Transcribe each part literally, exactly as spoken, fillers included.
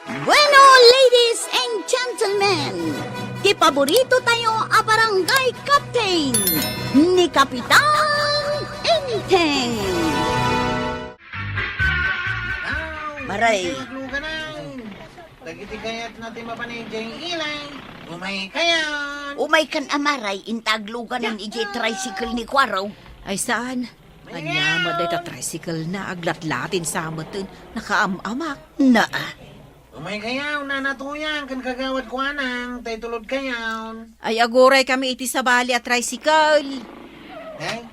Bueno, ladies and gentlemen, ti paborito tayo a barangay captain, ni Kapitan Enteng. Maray. Dagiti kayatna ti mapan idiay ilay, umaykayon. Umaykan a maray, inta agluganen idiay tricycle ni Kuarog. Ay, saan? Ania met dayta tricycle na, aglatlatin sa metten, nakaam-amak. Naa. Umaykayon, Nana Tuyang, ken Kagawad Kuanang, tay tulodkayon. Ay, aguraykami iti sabali a tricycle. Ay,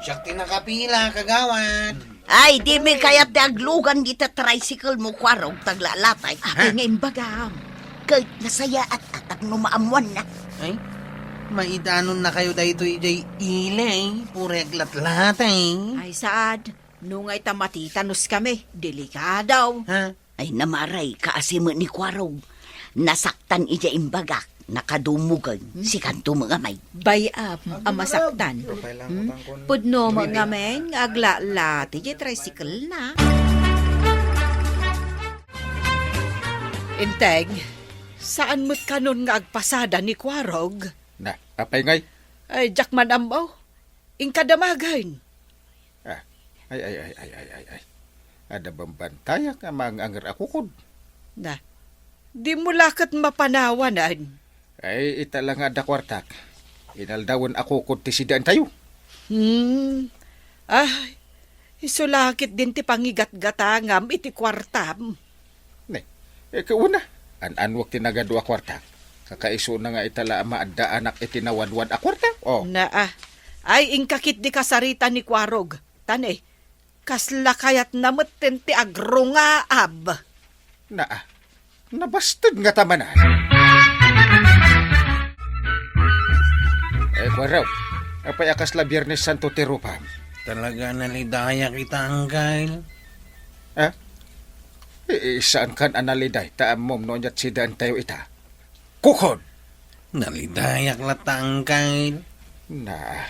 siak ti nakapila, Kagawad. Ay, dimi kayat ti aglugan dita tricycle mo, Kuarog, taglalatay. Apay nga imbagam? Ket nasayaat a tapno maammuanna. Ay, maidanonnakayo daytoy idiay ilay, puro aglatlatay. Ay, saad. Nungay ta matitanos kami, delikado. Ha? Ay, namaray, kaasi met ni Kuarog. Nasaktan idiay imbagak, nakadumugen, sikanto met ngamin. Bay-am a masaktan. Pudno met ngamin nga aglatlati diay tricycle na. Enteng, saan met kanon nga agpasada ni Kuarog? Na, apay ngay? Ay, diak man ammo. Inka damagen. Ah, ay, ay, ay. Adda bambantayak nga maang-anger a kukod. Na, dimo la ket mapanawanan. Ay, ita la nga adda kuartak. Inaldawen a kukod ti sidaentayo. Hmm. Ay, isu la ketdin ti pangigatgatangam iti kuartam. Ne, eh, kuna, an-annuak ti nagadu a kuarta. Kakaisuna nga ita la a maaddaanak iti nawadwad a kuarta. Oh. Naa. Ay, inka ketdi kasarita ni Kuarog. Tan, eh, kasla kayatna metten ti agrungaab. Naa. Nabasted ngata manen. Eh, Kuarog, apay a kasla Biernes Santo ti rupam? Talaga, nalidayak ita, Angkel. Ah? I-, i-, saankan a naliday ta ammom no aniat sidaentayo ita? Kukod! Nalidayak latta, Angkel. Na,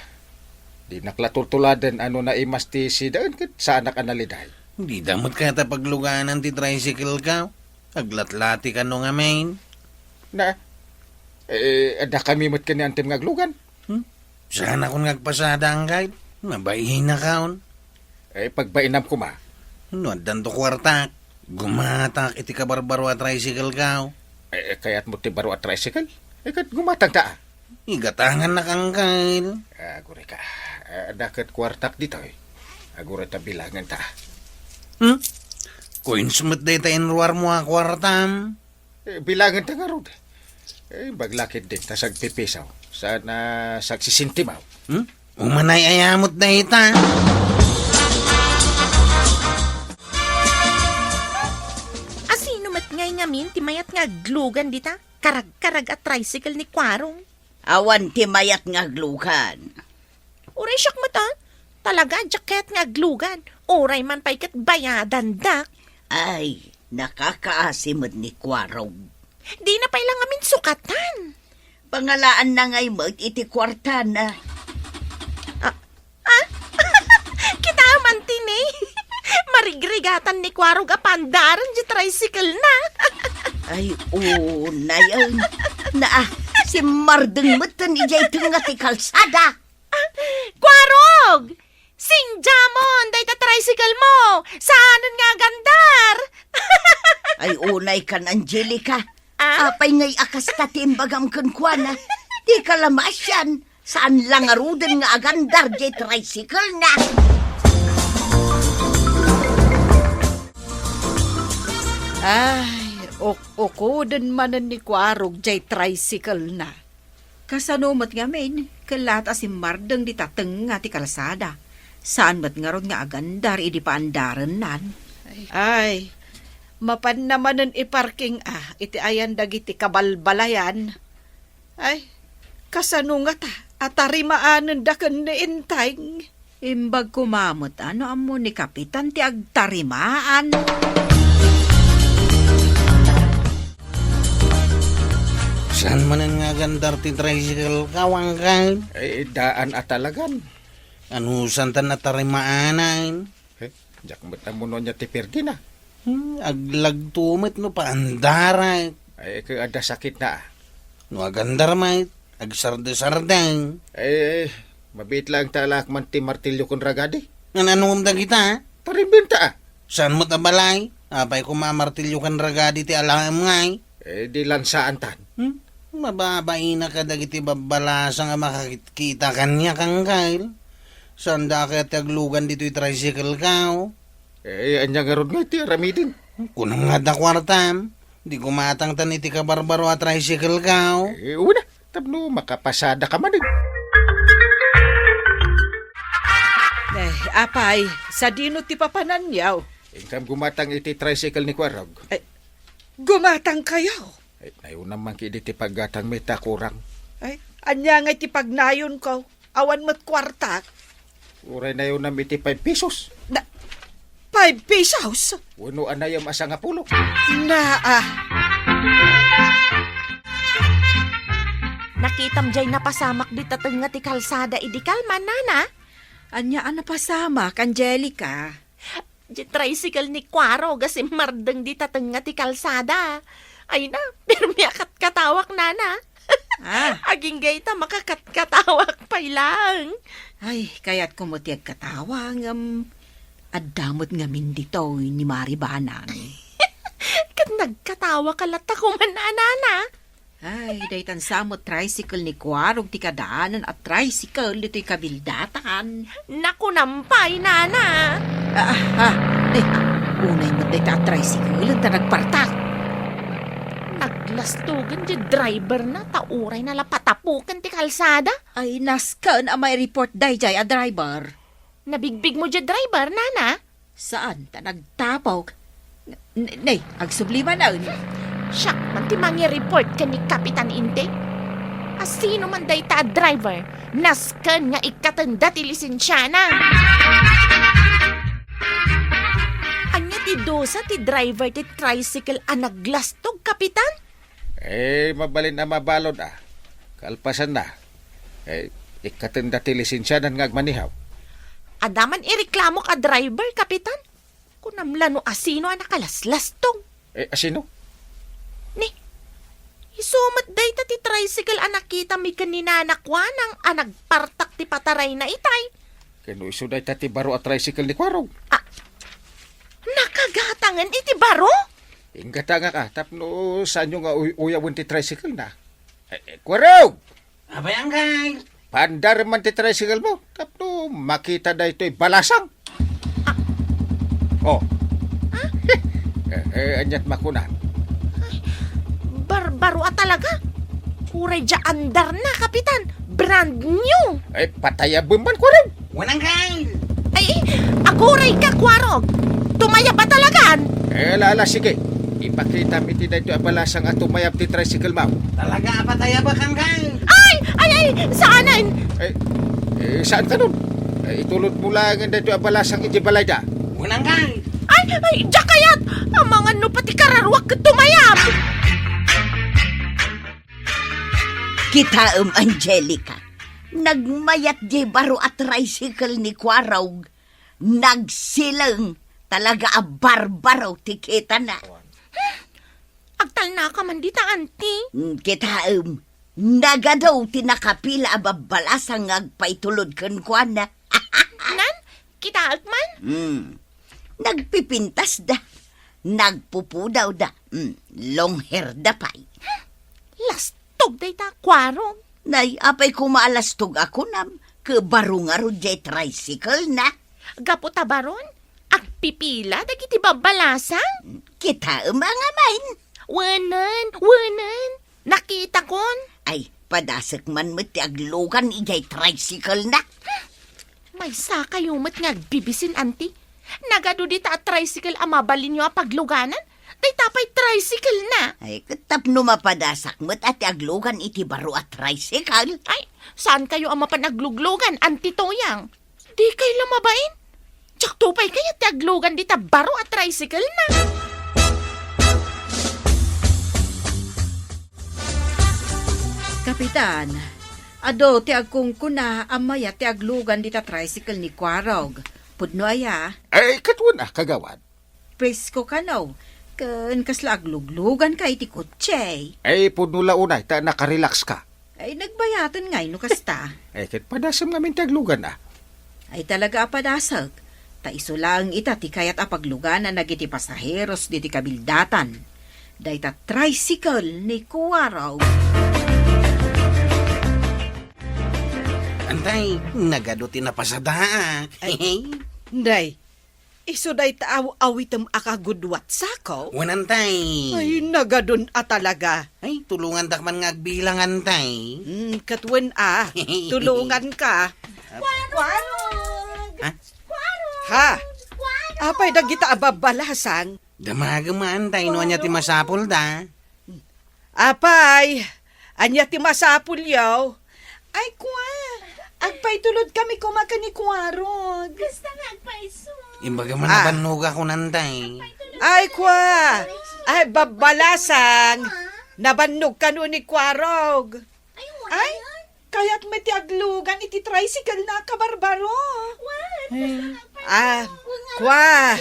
dinak la tultuladen a no naimas ti sidaen ket saanak a naliday. Dida met kayat a pagluganan ti tricycle-ko? Aglatlati kano ngamin? Na, eh, adda kami met ken ni Antem nga aglugan. Hmm? Saanakon nga agpasada, Angkel. Mabainak, awan. Eh, pagbainam koma. No addanto kuartak, gumatak iti kabarbaro a tricycle-ko. Eh, kayatmo ti baro a tricycle? Eh, ket gumatangta, a. Igatangannak, Angkel. Ah, agurayka. Ah, adda ket kuartak ditoy. Agurayta bilangenta. Hmm? Coins met dayta inruarmo a kuartam. Eh, bilangenta ngarud. Eh, imbag la ketdin ta sagpipisaw. Saan a sagsisentimaw. Hmm? Umanay-ayamot dayta. A sino met ngay ngamin ti mayat nga aglugan dita karagkarag a tricycle ni Kuarog? Awan ti mayat nga aglugan. Uray siak met, a. Talaga, diak kayat nga aglugan. Uray man pay ket bayadandak. Ay, nakakaasi met ni Kuarog. Dina pay la ngamin sukatan. Pangalaanna ngay met iti kuartana. Ah, ah? Kita man ti ni. Marigrigatan ni Kuarog a paandaren diay tricycle na. Ay, unayen. Naa, simmardeng metten idiay tengnga ti kalsada. Kuarog! Sindiamon dayta tricycle mo! Saanen nga agandar! Ay, unaykan, Angelica. Ah? Apay ngay a kasta ti imbagam kenkuana? Dika la maasian. Saan la ngaruden nga agandar diay tricycle na. Ay, uk-ukoden manen ni Kuarog diay tricycle na. Kasano met ngamin, kellaat a simmardeng dita tengnga ti kalsada. Saan met ngarud nga agandar idi paandarennan. Ay, mapanna manen iparking a iti ayan dagiti kabalbalayan. Ay, kasano ngata a tarimaanenda ken ni Enteng? Imbag koma met a no ammo ni Kapitan ti agtarimaan. Saan manen nga agandar ti tricycle-ko, Angkel? Eh, daan a talagan. Anusanta a tarimaanen? Eh, diak met ammo no ania ti pirdina. Hmm, aglagto met no paandarak. Ay, ket adda sakitna, a. No agandar met, agsardesardeng. Ay, mabiit laeng ta alaak man ti martilyo ken ragadi. Ngan-anom dagita? Parimbenta, a. Saan met a balay? Apay koma a martilyo ken ragadi ti alaem ngay? Eh, di lansaantan. Hmm? Mababaina kadagiti babbalasang a makakitkita kaniak, Angkel. Saanda kayat ti aglugan ditoy tricycle-ko? Eh, ania ngarud nga iti aramiden? Kunam nga adda kuartam. Di gumatangtan iti kabarbaro a tricycle-ko. Eh, una, tapno makapasadaka manen. Eh, apay, sadino ti papananyo? Inkam gumatang iti tricycle ni Kuarog. Eh, gumatang kayo? Eh, nayonam man kidi ti paggatangmi ta kurang. Ay, ania nga iti pagnayonko? Awan met kuarta. Uray nayonam iti five pesos. Na, five pesos? Wenno anayam a sangapulo. Naa. Nakitam jay napasamak dita tengnga ti kalsada idi kalman, nana? Ania a napasamak, Angelica? Di tricycle ni Kuarog a simmardeng dita tengnga ti kalsada. Ay na, pirmi a katkatawak, nana. Ah. Agingga ita makakatkatawak pay laeng. Ay, kayatko met ti agkatawa, ngem adda met ngamin ditoy ni Mari Banang. Ket nagkatawaka latta koma, nana. Ay, daytan sa met tricycle ni Kuarog ti kadaanan a tricycle ditoy kabildatan. Nakunam pay, nana. Ah, ah, ah, eh, unay met dayta a tricycle ta nagpartak. Naglastogen di driver na ta uray na la patapuken ti kalsada. Ay, nasken a mai-report dayjay a driver. Nabigbigmo di driver, nana? Saan ta nagtapok? N-, nay, agsubli manen. Siak man ti mangi-report ken ni Kapitan Inti. A sino man dayta a driver, nasken nga ikkatenda ti lisensiana. Ania ti dusa ti driver ti tricycle a naglastog, Kapitan? Eh, mabalin a mabalud, a. Kalpasanna, eh, ikkatenda ti lisensianan nga agmanihaw. Adda man ireklamo a driver, Kapitan? Kunam la no asino a nakalaslastog. Eh, asino? Ni, isu met dayta ti tricycle a nakitami ken ni Nana Kuanang a nagpartak ti patarayna itay. Ken no isu dayta ti baro a tricycle ni Kuarog? Ah, nakagatangen iti baro? Inggatangak a, tapno saanyo nga uy-uyawen ti tricycle na. Eh, eh, Kuarog! Apay, Angkel? Paandarem man ti tricycle mo, tapno makita daytoy balasang. Ah. Oh. Ah? Eh, eh, aniat makuna? Ay, barbaro a talaga. Uray dia andarna, Kapitan. Brand new. Ay, patayabem man, Kuarog. Wen, Angkel. Ay, aguray ka, Kuarog. Tumayab a talagan. Eh, ala, ala, sige. Ipakitam iti daytoy a balasang a tumayab ti tricycle mo. Talaga a patayabak, Angkel. Ay, ay, ay, saanen. Eh, eh, saan kanon? Eh, itulod mo laengen daytoy a balasang iti balayda. Wen, Angkel. Ay, ay, dia kayat. Amangan no pati kararuak ket tumayab. Kitaem, Angelica, nagmayat diay baro a tricycle ni Kuarog, nagsileng, talaga a barbaro ti kitana. Agtalnaka man dita, anti. Mm, kitaem, nagadu ti nakapila a babbalasang nga agpaitulod kenkuana. Nan, kitaek man? Hmm. Nagpipintasda, nagpupudawda, hmm, long hairda pay. Lastog dayta, Kuarog. Nay, apay koma a lastog a kunam, ket baro ngarud diay tricycle na. Gapu ta baron, agpipila dagiti babbalasang. Kitaem a ngamin. Wenen, wenen. Nakitakon. Ay, padasek man met ti aglugan idiay tricycle na. Maysakayo met nga agbibisin, anti. Nagadu dita a tricycle a mabalinyo a pagluganan. Dayta pay tricycle na. Ay, ket tapno mapadasak met a ti aglugan iti baro a tricycle. Ay, saankayo a mapan agluglugan, Anti Toyang? Dikay la mabain. Diakto pay kayat ti aglugan dita baro a tricycle na. Kapitan, adu ti agkunkuna a mayat ti aglugan dita tricycle ni Kuarog. Pudno aya? Ay, ket wen a, kagawad. presko kano, ken kasla aglugluganka iti kotse. Ay, pudno la unay, ta nakarelax ka. Ay, nagbayaten ngay no kasta. Ay, ket padasem ngamin ti aglugan, a. Ay, talaga a padasek. Ta isu laeng ita ti kayat a pagluganan dagiti pasaheros diti kabildatan. Dayta tricycle ni Kuwaro. Antay, nagadu ti napasadaak. Ay, nay, isu dayta aw-awitem a kagudwat, sako? Wen, antay. Ay, nagadun a talaga. Ay, tulongandak man nga agbilang, antay. Hmm, ket wen a, tulonganka. Kwarog! Ha? Kwarog! Ha? Kwarog! Apay dagita a babbalasang? Damagem, antay, no ania ti masapulda. Apay, ania ti masapulyo? Ay, kwa, agpaitulodkami koma ken ni Kwarog. Kasta nga agpaiso. Imbagam a, ah, nabannogakon, antay. Ay, kwa, ay, babbalasang. Nabannog kano ni Kwarog. Ay, kayat met ti aglugan iti tricycle na, kabarbaro. Ay, ah, kwa,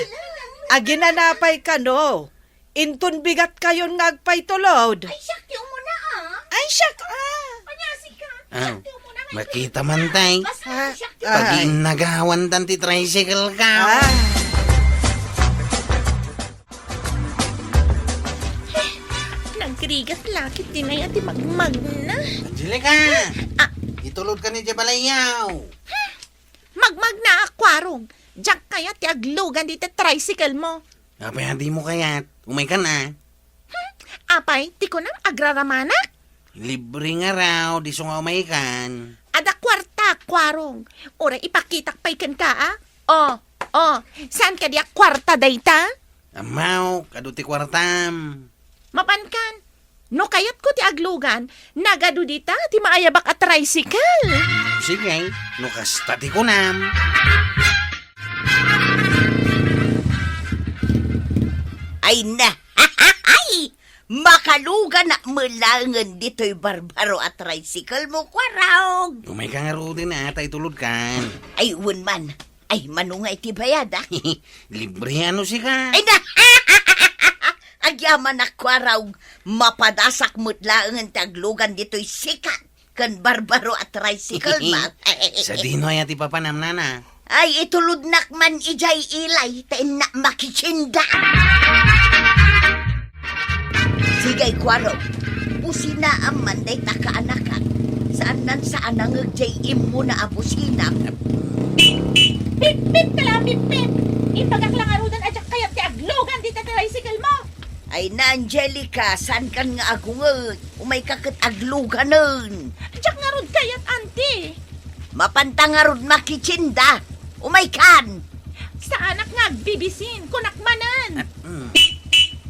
aginanapay kano. Inton bigatkayon nga agpaitulod. Ay, siak ti umuna, ah. Ay, siak, ah. Ania, sika? Ah, siak ti umuna nga makita man, tay. Basta, ah, siak ti, ah, pag-iinnagawan tan ti tricycle ka. Ah. Eh, nagrigat lakit dinay a ti magmagna. Angelica! Ah. Itulod ka ni Jebalayaw. Magmagna a Kwarog. Diak kayat ti aglugan dita tricycle mo. Apay a dimo kayat? Umaykan a. Hmm? Apay, ti kunam agraramanak? Libre ngarud, isu nga umaykan. Adda kuarta, Kwarog. Uray ipakitak pay kenka, a? O, o, saan kadi a kuarta dayta? Ammok, adu ti kuartam. Mapankan, no kayatko ti aglugan, nagadu dita ti maayabak a tricycle. Sige, no kasta ti kunam. Ay na! Ay! Makaluganak met laengen ditoy barbaro a tricycle mo, Kwarog. Umayka ngaruden a, ta itulodkan. Ay, wen man. Ay, mano nga iti bayad, a? Libre, a no sika. Ay na! Agyamanak, Kwarog. Mapadasak met laengen ti aglugan ditoy sikat ken barbaro a tricycle, ma. Sadino aya ti papanam, nana? Ay, itulodnak man idiay ilay, ta innak makitsinda. Sige, Kwarog. Businaam man dayta kaanakak. Saannan sa a nangngeg diay immuna a busina. Pip, pip, kala, pip, pip. Imbagak la ngaruden a diak kayat ti aglugan dita tricycle mo. Ay na, Angelica, saankan nga agungeg. Umayka ket agluganen. Diak ngarud kayat, anti. Mapanta ngarud makitsinda. Umaykan. Saanak nga agbibisin, kunak manen. Mm.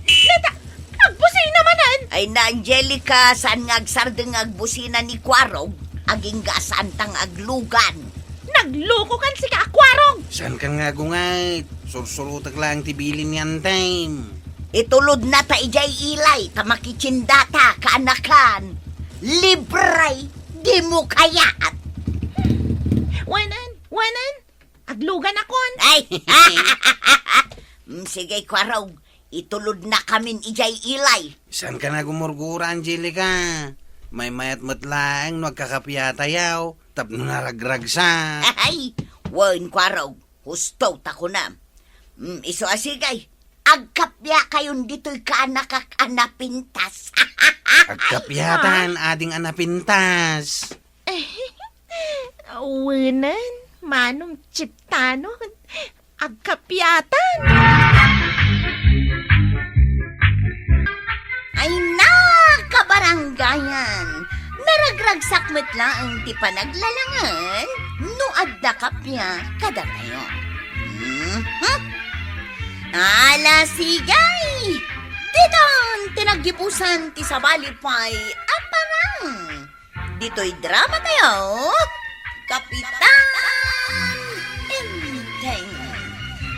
Neta, agbusina manen. Ay na, Angelica, saan nga agsardeng nga agbusina ni Kwarog? Agingga a saanta nga aglugan. Naglukokan sika a Kwarog! Saankan nga agungay? Sursurotek laeng ti bilin ni Antay. Itulodna ta idiay ilay, ta makitsindata, kaanakan. Libre, dimo kayat. Wanan, wanan, agluganakon. Ay! Mm, sige, Kwarog, itulodnakamin idiay ilay. Saankan nga agumurgura, Angelica? Maymayat met laeng no agkakapiatayo tapno naragragsak. Ay, wen, Kwarog, husto ta kunam. Mm, isu a sige, agkapiakayon ditoy kaanakak a napintas. Agkapiatan, ading a napintas. Wanan, manong Chiptano. Agkapiatan! Ay na, kabarangayan! Naragragsak met laeng ti panaglalangen no adda kappia kadatayo. Mhm. Ala, sige! Ditan ti naggibusan ti sabali pay a parang. Ditoy drama tayo, Kapitan Enteng.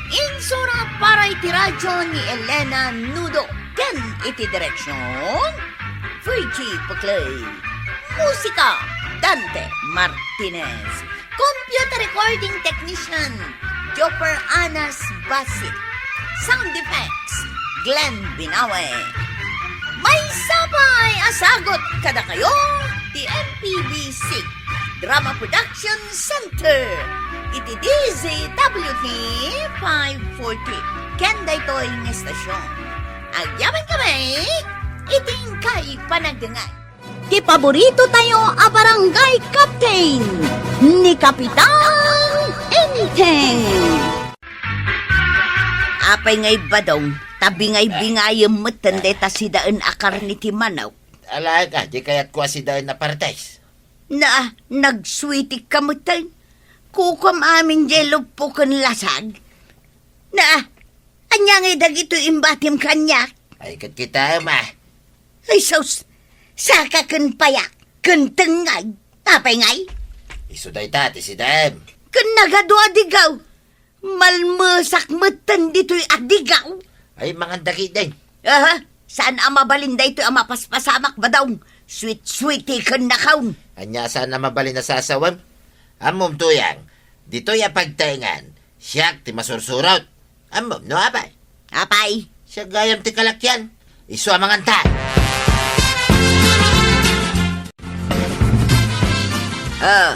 Insurat para iti radyo ni Elena Nudo ken iti direksyon, Virgie Peclay. Musika, Dante Martinez. Computer recording technician, Jopper Anas Basit. Sound effects, Glenn Binawe. Maysa pay a sagut kadakayo ti M P B C Drama Production Center iti D Z W T five forty. Ken daytoy nga estasyon, agyamankami iti inkay panagdengngeg. Ti paborito tayo a barangay captain, ni Kapitan Enteng. Apay ngay, Badong, ta bingay-bingayem metten dayta sidaen a karne ti manok? Alaek a, di kayatko a sidaen a partes. Na, nagsweetik ka metten. Kukuam amin jay luppo ken lasag. Na, ania ngay dagitoy imbatim kaniak? Ay, ket kitaem a. Ay sus, saka ken payak, ken tengngag, apay ngay? Isu dayta ti sidaem. Ken nagadu a digaw, malmesak metten ditoy a digaw. Ay, mangan dagiti. Aha, saan a mabalin daytoy a mapaspasamak, Badong. Sweet-sweet ti kennakon. Ania saan a mabalin a sasawem? Ammom, Tuyang, ditoy a pagtaengan, siak ti masursurot. Ammom no apay? Apay? Siak gayam ti kalakian. Isu a manganta. Ah,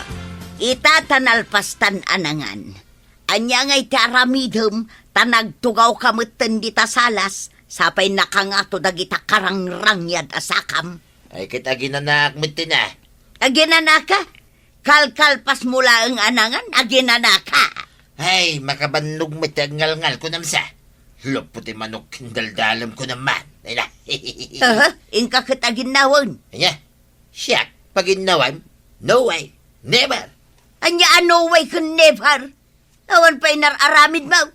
ita ta nalpastan a nangan. Ania ngay ti aramidem ta nagtugawka metten dita salas, sapay nakangato dagita karangrangad a sakam? Ay, ket aginanaak metten a. Aginanaka? Kalkalpasmo laeng a nangan, aginanaka. Ay, makabannog met ti agngalngal, kunam sa. Luppo ti manok ken daldalem, kunam man. Ay na. Aha, inka ket aginnawen. Ania? Siak? Paginnawem? No way. Never. Ania a no way ken never? Awan pay nar-aramidmo.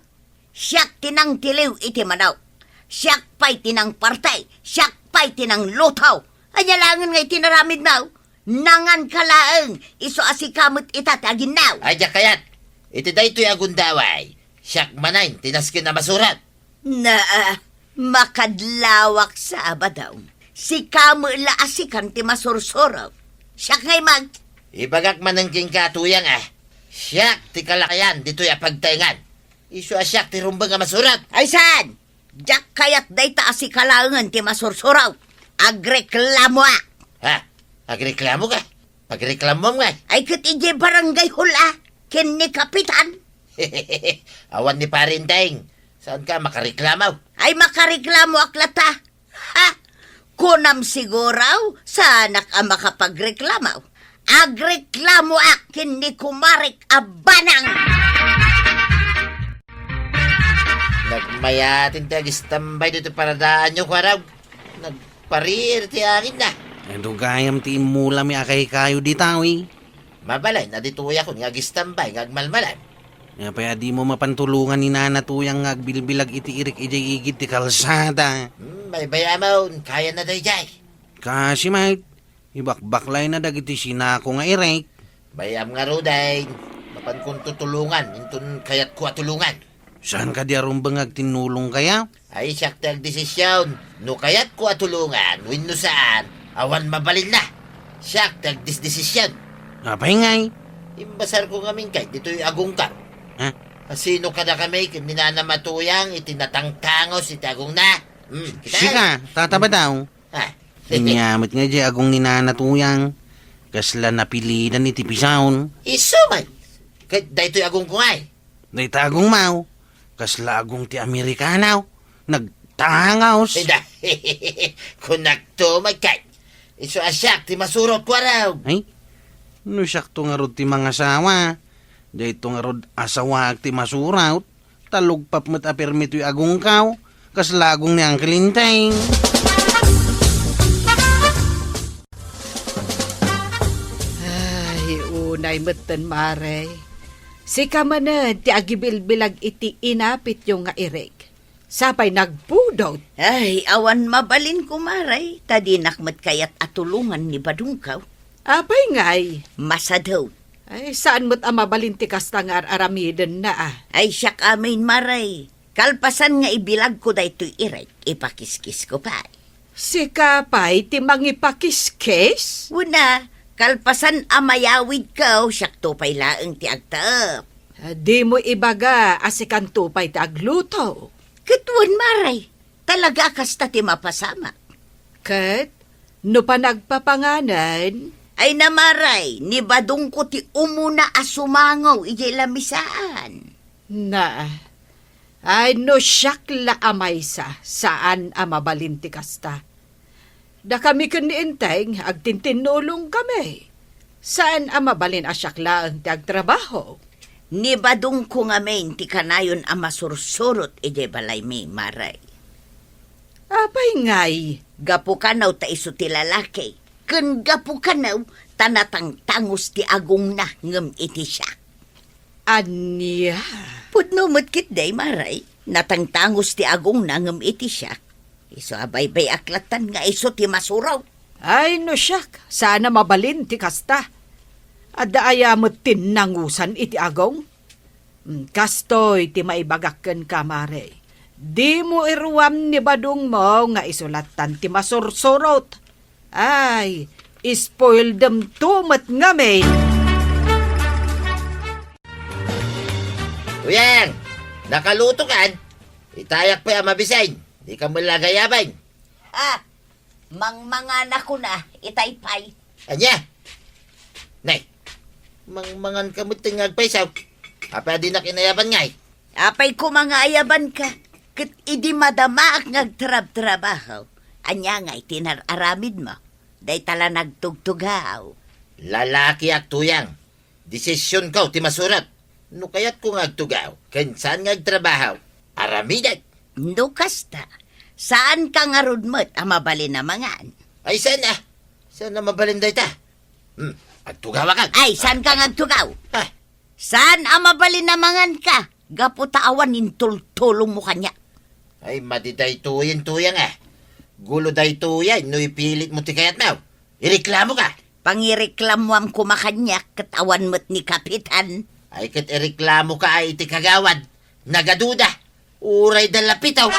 Siak ti nangtiliw iti manok. Siak pay ti nangparti. Siak pay ti nangluto. Ania laengen nga iti naramidmo? Nanganka laeng, isu a sika met ita ti aginnaw. Ay, diak kayat. Iti daytoy a gundaway, siak manen ti nasken a masurot. Naa, makadlawak sa, Badong. Sika met la a sikan ti masursurot. Siak ngay met. Ibagak manen kenka, Tuyang, a. Siak ti kalakayan ditoy a pagtaengan. Isu a siak ti rumbeng a masurot. Ay saan? Diak kayat dayta a sika laengen ti masursurot. Agreklamoak. Ha? Agreklamoka? Pagreklamoam ngay. Ay ket idiay barangay hall a, ken ni Kapitan. Awan ni Pare Enteng. Saanka a makareklamo? Ay makareklamoak latta. Ha? Kunam siguro, saanak a makapagreklamo. Agreklamoak ken ni kumarek a banang. Nagmayaten ti agistambay ditoy paradaanyo, kuarog. Nagpariir ti angin na. Adu gayam ti immulami a kaykayo dita, wi. Mabalin a ditoyakon nga agistambay nga agmalmalem. Apay a dimo mapan tulongan ni Nana Tuyang nga agbilbilag iti irik idiay igid ti kalsada? Hmm, baybay-amon, kayana daydiay. Kasi met, ibakbaklayna dagiti sinako nga irik. Bay-am ngaruden, mapankon tutulongan inton kayatko a tulongan. Saan kadi a rumbeng nga agtinnulong kaya? Ay, siak ti agdesision no kayatko a tulongan wenno saan, awan mabalinna. Siak ti agdesdesision. Apay ngay? Imbasarko ngamin kay ditoy agongko. Ha? Asino kadakami ken ni Nana Tuyang iti natangtangos iti agongna? Hmm, kita? Sika, Tata Badong. Ha? Ania met nga diay agong ni Nana Tuyang, kasla napilidan iti pisaon. Isu man. Ket daytoy agongko ngay. Dayta agongmo, kasla agong ti Amerikano, nagtangos. Ida, kunakto met kay, isu a siak ti masurot, kuarog. Ay, no siakto ngarud ti mangasawa, dayto ngarud asawaak ti masurot, ta lugpap met a permi toy agongko, kasla agong ni Uncle Enteng. Ay, unay metten, Mare. Sika manen ti agibilbilag iti inapityo nga irik. Sapay nagpudot. Ay, awan mabalin, kumare, ta dinak met kayat a tulongan ni badongko. Apay ngay? Masado. Ay, saan met a mabalin ti kasta nga ar-aramidenna, a? Ay, siak amin, Mare. Kalpasan nga ibilagko daytoy irik, ipakiskisko pay. Sika pay ti mangipakiskis? Wen a, kalpasan a mayawidko, siakto pay laeng ti agtaep. Ah, dimo ibaga a sikanto pay ti agluto. Ket wen, Mare, talaga a kasta ti mapasamak. Ket no panagpapanganen? Ay na, Mare, ni Badongko ti umuna a sumangaw idiay lamisaan. Na, ay no siak la a maysa, saan a mabalin ti kasta. Dakami ken ni Enteng, agtintinnulongkami. Saan a mabalin a siak laeng ti agtrabaho. Ni Badongko ngamin ti kanayon a masursurot idiay balaymi, Mare. Apay ngay? Gapu kano ta isu ti lalaki, ken gapu kano ta natangtangos ti agongna ngem iti siak. Ania? Pudno met ketdi, Mare, natangtangos ti agongna ngem iti siak. Isu a baybay-ak lattan nga isu ti masurot. Ay no siak, saan a mabalin ti kasta. Adda aya met ti nangusan iti agong? Mm, kastoy ti maibagak kenka, Mare. Dimo iruam ni Badongmo nga isu lattan ti masursurot. Ay, spoildem to met ngamin. Uyang, nakalutokan? Itayak pay a mabisin. Dika met la agayaban. Ah, mangmanganak koma, itay pay. Ania? Nay, mangmangan ka met nga agpaysaw. Apay a dinak inayaban ngay? Apay koma nga ayabanka, ket idi madamaak nga agtrabtrabaho, ania ngay ti nar-aramidmo? Dayta la nagtugtugaw. Lalakiak, Tuyang. Desisionko ti masurot. No kayatko nga agtugaw, ken saan nga agtrabaho, aramidek. No kasta, saanka ngarud met a mabalin a mangan. Ay, saan a? Saan a mabalin dayta? Hmm, agtugawak. Ay, saanka nga agtugaw? Ah. Saan a mabalin a manganka? Gapu ta awan intultulongmo kaniak. Ay, madi daytoyen, Tuyang, a. Gulo daytoyen no ipilitmo ti kayatmo. Ireklamoka. Pangireklamoam koma kaniak ket awan met ni Kapitan. Ay, ket ireklamoka ay iti kagawad. Nagaduda. Uray da lapitaw.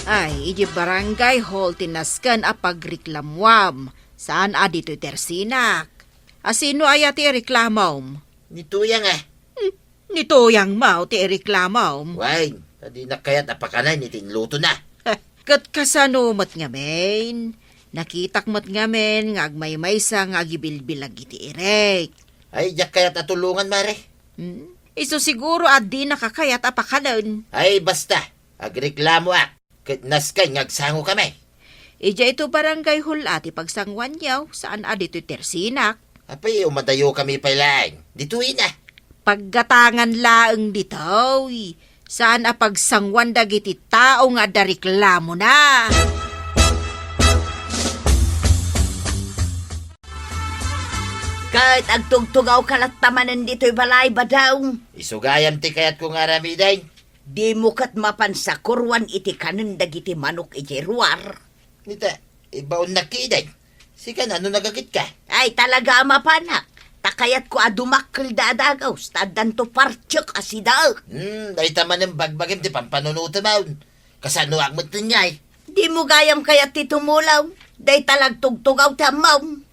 Ay, idi barangay hall ti nasken a pagreklamoam. Saan a ditoy tersinak. A sino aya ti ireklamom? Ni Tuyang, a. Hmm, ni Tuyangmo ti ireklamom? Wen, ta dinak kayat a pakanayen iti inlutona. Ket kasano met ngamin? Nakitak met ngamin nga agmaymaysa nga agibilbilag iti irek. Ay, diak kayat a tulongan, Mare. Hmm? Isu siguro a dinaka kayat a pakanen. Ay, basta. Agreklamoak. Ket nasken nga agsangokami. Idiay ito barangay hall a ti pagsanguanyo, saan a ditoy tersinak. Apay, umadayokami pay laeng. Ditoy na. Paggatangan laeng ditoy. Saan a pagsanguan dagiti tao nga adda reklamona. Ket agtugtugawka latta manen ditoy balay, Badong. Isu gayam ti kayatko nga aramiden. Dimo ket mapan sakuroan iti kanen dagiti manok iti ruar. Nita, ibaonnak ketdin. Sika, no nagakitka? Ay, talaga a mapanak. Ta kayatko a dumakkelda a dagus, ta addanto partek a sidaek. Hmm, dayta manen bagbagim ti pampanunotem. Kasanoak met ngay? Dimo gayam kayat ti tumulong. Dayta la agtugtugaw ti ammom.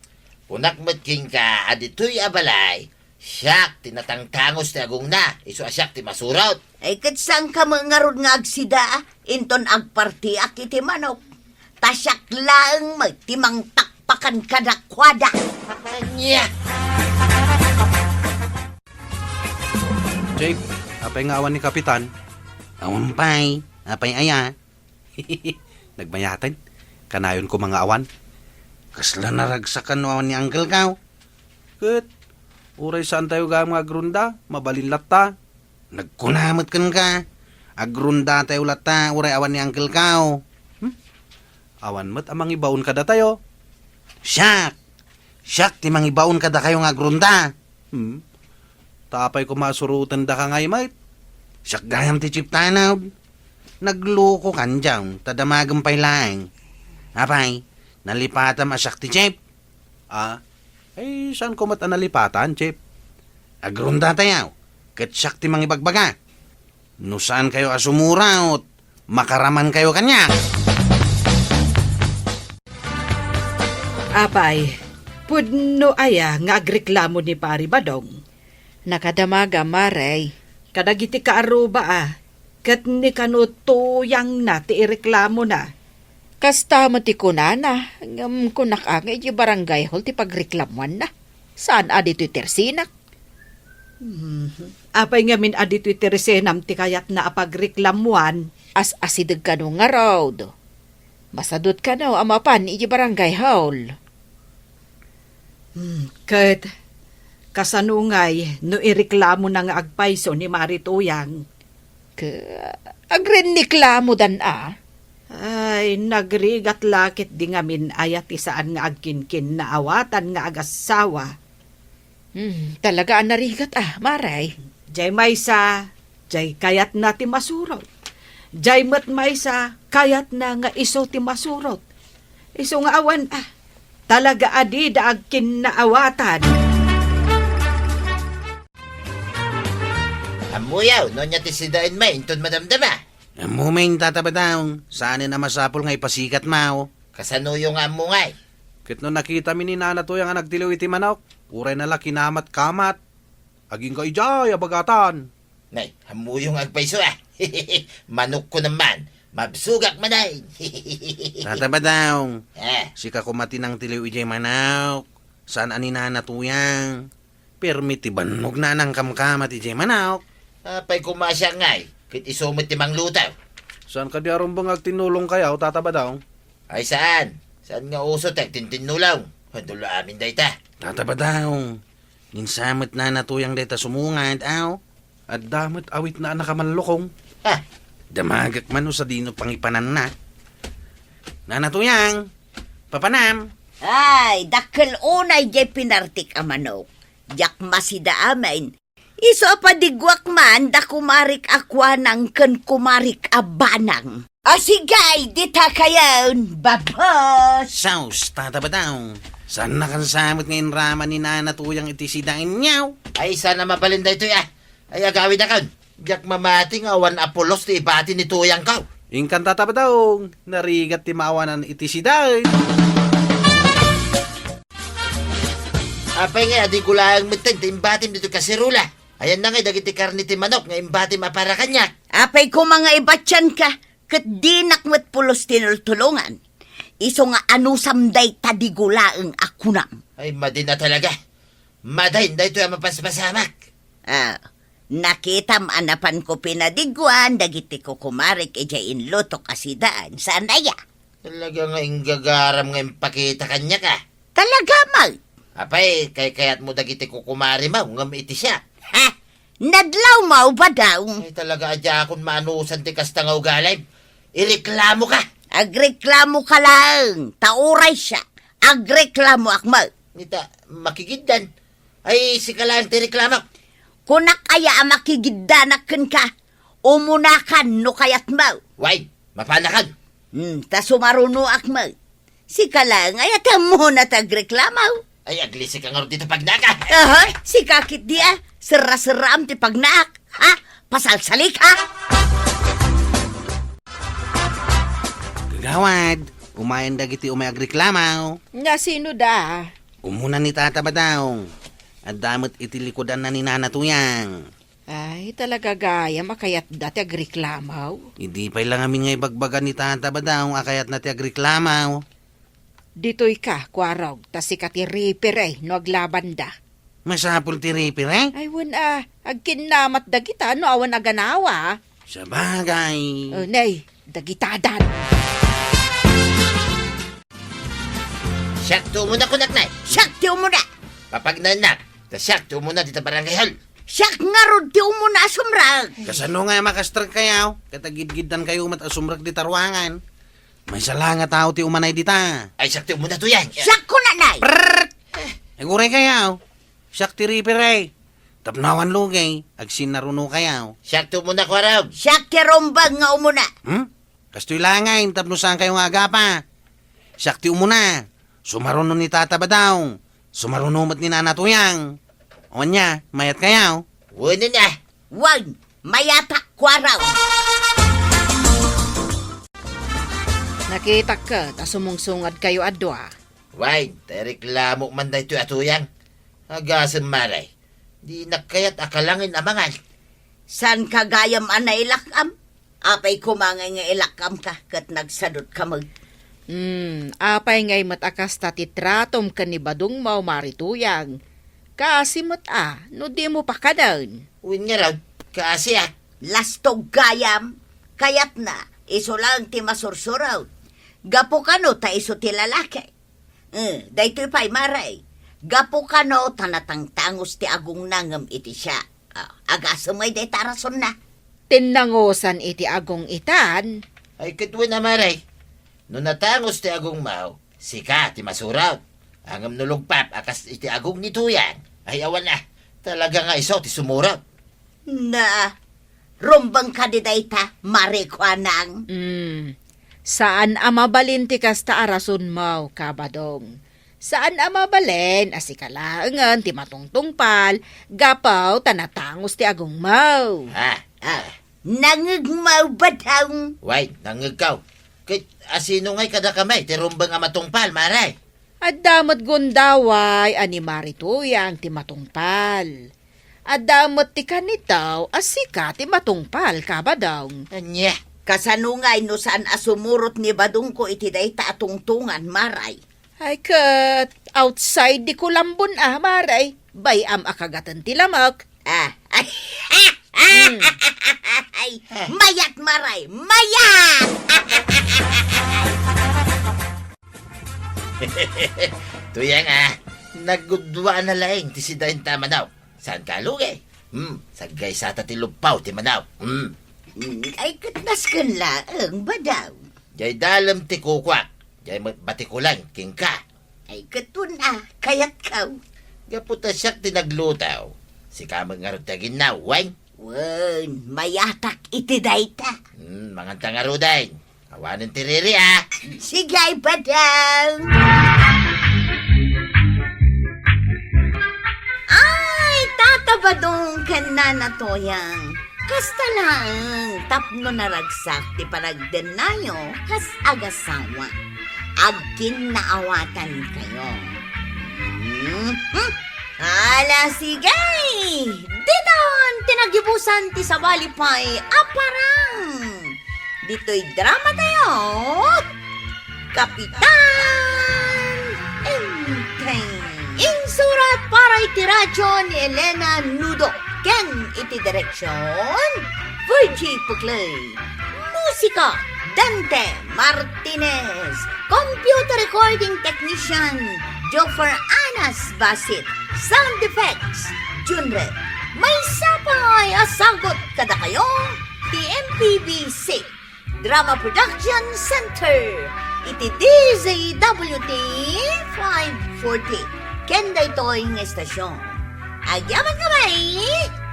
Kunak met kenka a ditoy a balay, siak ti natangtangos ti agongna, isu a siak ti masurot. Ay, ket saanka met ngarud nga agsida, inton agpartiak iti manok. Ta siak laeng met ti mangtakpakan kadakuada. Ania? Chief, apay nga awan ni Kapitan? Awan pay. Apay aya? Nagmayaten. Kanayon koma nga awan. Kasla naragsakan no awan ni Uncle Kao. Ket, uray saantayo gayam nga agronda, mabalin latta. Nagkuna met kenka, agrondatayo latta, uray awan ni Uncle Kao. Hmm? Awan met a mangibaon kadatayo. Siak! Siak ti mangibaon kadakayo nga agronda. Hmm? Ta apay koma a surotendaka ngay met? Siak gayam ti chief tanod. Naglukokan diay, ta damagem pay laeng. Apay, nalipatam a siak ti chief? Ah, ay, saanko met a nalipatan, chief? Agrondatayo, ket siak ti mangibagbaga. No saankayo a sumuraot, makaramankayo kaniak. Apay, pudno aya nga agreklamo ni Pari Badong? Nakadamagam, Mare. Kadagiti kaarruba a, ket ni kano tuyangna ti ireklamona. Kasta met ti kunana, ngem kunak a nga idiay barangay hall ti pagreklamuanna. Saan a ditoy ti resinak? Hmm. Apay ngamin a ditoy ti resenam ti kayatna a pagreklamuan? As-asideg kano ngarud. Masadut kano a mapan idiay barangay hall. Hmm, ket kasano ngay no ireklamona nga agpayso ni Mari Tuyang? Ke, agrenniklamodan a? Ay, nagrigat la ketdi ngamin aya ti saan nga agkinkinnaawatan nga agassawa. Hmm, talaga a narigat a, Mari. Jay maysa, jay kayatna ti masurot. Jay met maysa, kayatna nga isu ti masurot. Isu nga awan a, talaga a dida agkinnaawatan. Ammoyo, no ania ti sidaenmi inton madamdama? Ammomin, Tata Badong, saanen a masapul nga ipasikatmo. Kasanoyo nga ammo ngay? Ket no nakitami ni Nana Tuyang a nagtiliw iti manok, uray na la kinamat-kamat. Agingga idiay a bagatan. Nay, ammoyo nga agpayso a. Manokko naman, mabsogak manen. Tata Badong, Ah, sika koma ti nangtiliw idiay manok. Saan a ni Nana Tuyang. Permi ti bannogna a nangkamkamat idiay manok. Apay koma a siak ngay, ket isu met ti mangluto. Saan kadi a rumbeng nga agtinnulongkayo, Tata Badong? Ay saan. Saan nga uso ti agtintinnulong. Adu la amin dayta. Tata Badong, insa met Nana Tuyang dayta sumungad, aw? Adda met awitna a nakamallukong. Ah. Damagek man no sadino pangipananna. Nana Tuyang, papanam. Ay, dakkel unay jay pinartik a manok. Diak masida amin. Isu a padiguak man da kumarik a Kuanang ken kumarik a Banang. Asigay, dita kayon, babos! Sus, Tata Badong. Saan a kansa met nga inrama ni Nana Tuyang iti sidaenyo? Ay, saan a mabalin daytoy a. Ay, agawidakon. Diak mamati nga awan a pulos ti ibati ni Tuyangko. Inkan, Tata Badong, narigat ti maawanan iti sidaen. Apay ngay a di gulaeng metten ti imbatim ditoy kaserola? Ayanna ngay dagiti karne ti manok nga imbatim a para kaniak? Apay koma nga ibatianka, ket dinak met pulos tinultulongan. Isu nga anusam dayta di gulaeng a kunam. Ay, madin a talaga. Madin daytoy a mapaspasamak. Ah, nakitam a napanko pinadiguan dagiti kukumarik idiay inlutok a sidaen. Saan aya? Talaga nga inggagaram nga impakita kaniak a. Talaga, Maw? Apay, kaykayatmo dagiti kukumarimo ngem iti siak? Ha? Nadlawmo, Badong? Ay, talaga a diakon maanusan ti kasta nga ugalim. Ireklamoka. Agreklamoka laeng, ta uray siak, agreklamoak met. Ita, makigiddan. Ay, sika laeng ti reklamo. Kunak aya a makigiddanak kenka? Umunakan no kayatmo. Wen, mapanakon. Hmm, ta sumarunoak met. Sika laeng aya ti ammona ti agreklamo. Ay, aglisika ngarud dita pagnaak a. Aha, sika ketdi a, serra-serraam ti pagnaak. Ha? Pasalsalik, ha? Kagawad, umayen dagiti umay agreklamo. Nga sino da? Umuna ni Tata Badong. Adda met iti likudanna ni Nana Tuyang. Ay, talaga gayam a kayatda ti agreklamo. Idi pay la ngamin nga ibagbaga ni Tata Badong a kayatna ti agreklamo. Ditoyka, Kuarog, ta sika ti referee no aglabanda. Masapul ti referee? Ay, wen a, agkinnamat dagita no awan a ganawa. Sabagay. O, nay, dagitadan. Siak ti umuna, kunak, nay. Siak ti umuna. Papagnaennak, ta siak ti umuna dita barangay hall. Siak ngarud ti umuna a sumrek. Kasano nga makastrek kayo? Ket agidgiddan kayo met a sumrek dita ruangan. Maysa la nga tao ti umanay dita. Ay, siak ti umuna, Tuyang. Siak, kunanay. Prrrt! Aguray kayo. Siak ti referee. Tapno awan lugay, agsinnaruno kayo. Siak ti umuna, Kuarog. Siak ti rumbeng nga umuna. Hmm? Kastoy la ngay, tapno saan kayo nga agapa. Siak ti umuna. Sumaruno ni Tata Badong. Sumaruno met ni Nana Tuyang. O ania, mayat kayo? Wen a. Wen, mayatak, Kuarog. Nakitak ket a sumungsungad kayo a dua. Wen, ta ireklamo man daytoy a Tuyang. Agasem, Mari. Dinak kayat a kalangin a mangan. Saanka gayam a nailak-am? Apay koma ngay nga ilak-amka ket nagsadutka met? Hmm, apay ngay met a kasta ti tratom ken ni Badongmo, Mari Tuyang? Kaasi met a no dimo pakanen. Wen ngarud, kaasi a. Lastog gayam, kayatna, isu laeng ti masursurot. Gapu kano ta isu ti lalaki. Eh, daytoy pay, Mari. Gapu kano ta natangtangos ti agongna ngem iti siak. Ah, agasem ngay dayta a rasonna. Tinnangosan iti agong itan. Ay, ket wen a, Mari. No natangos ti agongmo, sika ti masurot. Ngem no lugpap a kas iti agong ni Tuyang, ay awan a. Talaga nga isu ti sumurot. Na, rumbeng kadi dayta, Mari Kuanang? Hmm. Saan a mabalin ti kasta a rasonmo, Kabadong. Saan a mabalin a sika laengen ti matungtungpal gapu ta natangos ti agongmo. Ah, ah. Nangngegmo, Badong? Way, nangngegko. Ket asino ngay kadakami ti rumbeng a matungpal, Mari? Adda met gundaway a ni Mari Tuyang ti matungpal. Adda met ti kanitaw a sika ti matungpal, Kabadong. Ania? Kasano ngay no saan a sumurot ni Badongko iti dayta a tungtongan, Mari? Ay ket, outside di kulambon a, Mari. Bay-am a kagaten ti lamek. Ah, ay, Hmm. Ay, mayat, Mari, mayat! Tuyang a, nagudua na laeng ti sidaenta a manaw. Saanka a lugi? Hmm, saggaysata ti luppaw ti manaw. Hmm. Mm, ay, ket nasken laeng, Badong. Jay dalem ti kukuak. Jay met batikulan kenka. Ay, ket wen a, kayatko. Gapu ta siak ti nagluto. Sika met ngarud ti aginnaw, wen? Wen, mayatak iti dayta. Hmm, manganta ngaruden. Awanen ti riri, a. Sige, Badong. Ay, Tata Badong ken Nana Tuyang. Kasta laeng tapno naragsak ti panagdennayo kas agasawa. Agkinnaawatankayo. Mhm. Ala, sige! Ditan ti nagibusan ti sabali pay a parang. Ditoy drama tayo, Kapitan Enteng. Insurat para iti radyo ni Elena Nudo ken iti direksyon, Virgie Puclay. Musika, Dante Martinez. Computer recording technician, Joffer Anas Basit. Sound effects, Junred. Maysa pay a sagut kadakayo ti M P B C Drama Production Center iti D Z W T five forty ken daytoy nga estasyon. Agyamankami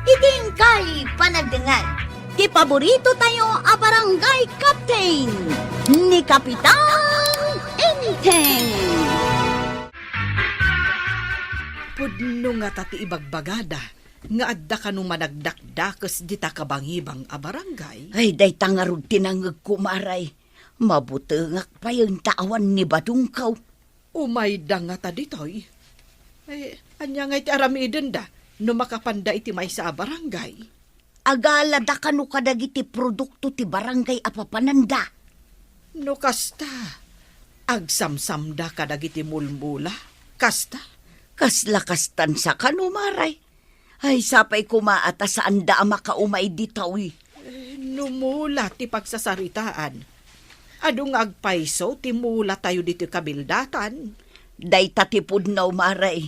iti inkay panagdengngeg ti paborito tayo a barangay captain, ni Kapitan Enteng. Pudno ngata ti ibagbagada nga adda kano managdakdakes dita kabangibang a barangay? Ay, dayta ngarud ti nangngegko, Mari. Mabutengak payen ta awan ni Badongko. Umayda ngata ditoy. Ay, ania ngay ti aramidenda no makapanda iti maysa a barangay? Agalada kano kadagiti produkto ti barangay a papananda. No kasta, agsamsamda kadagiti mulmula. Kasta? Kasla kastan sa kano, Mari? Ay, sapay koma a ta saanda a makaumay ditoy. Eh, no mula ti pagsasaritaan, adu nga agpayso ti mula tayo ditoy kabildatan. Dayta ti pudno, Mari.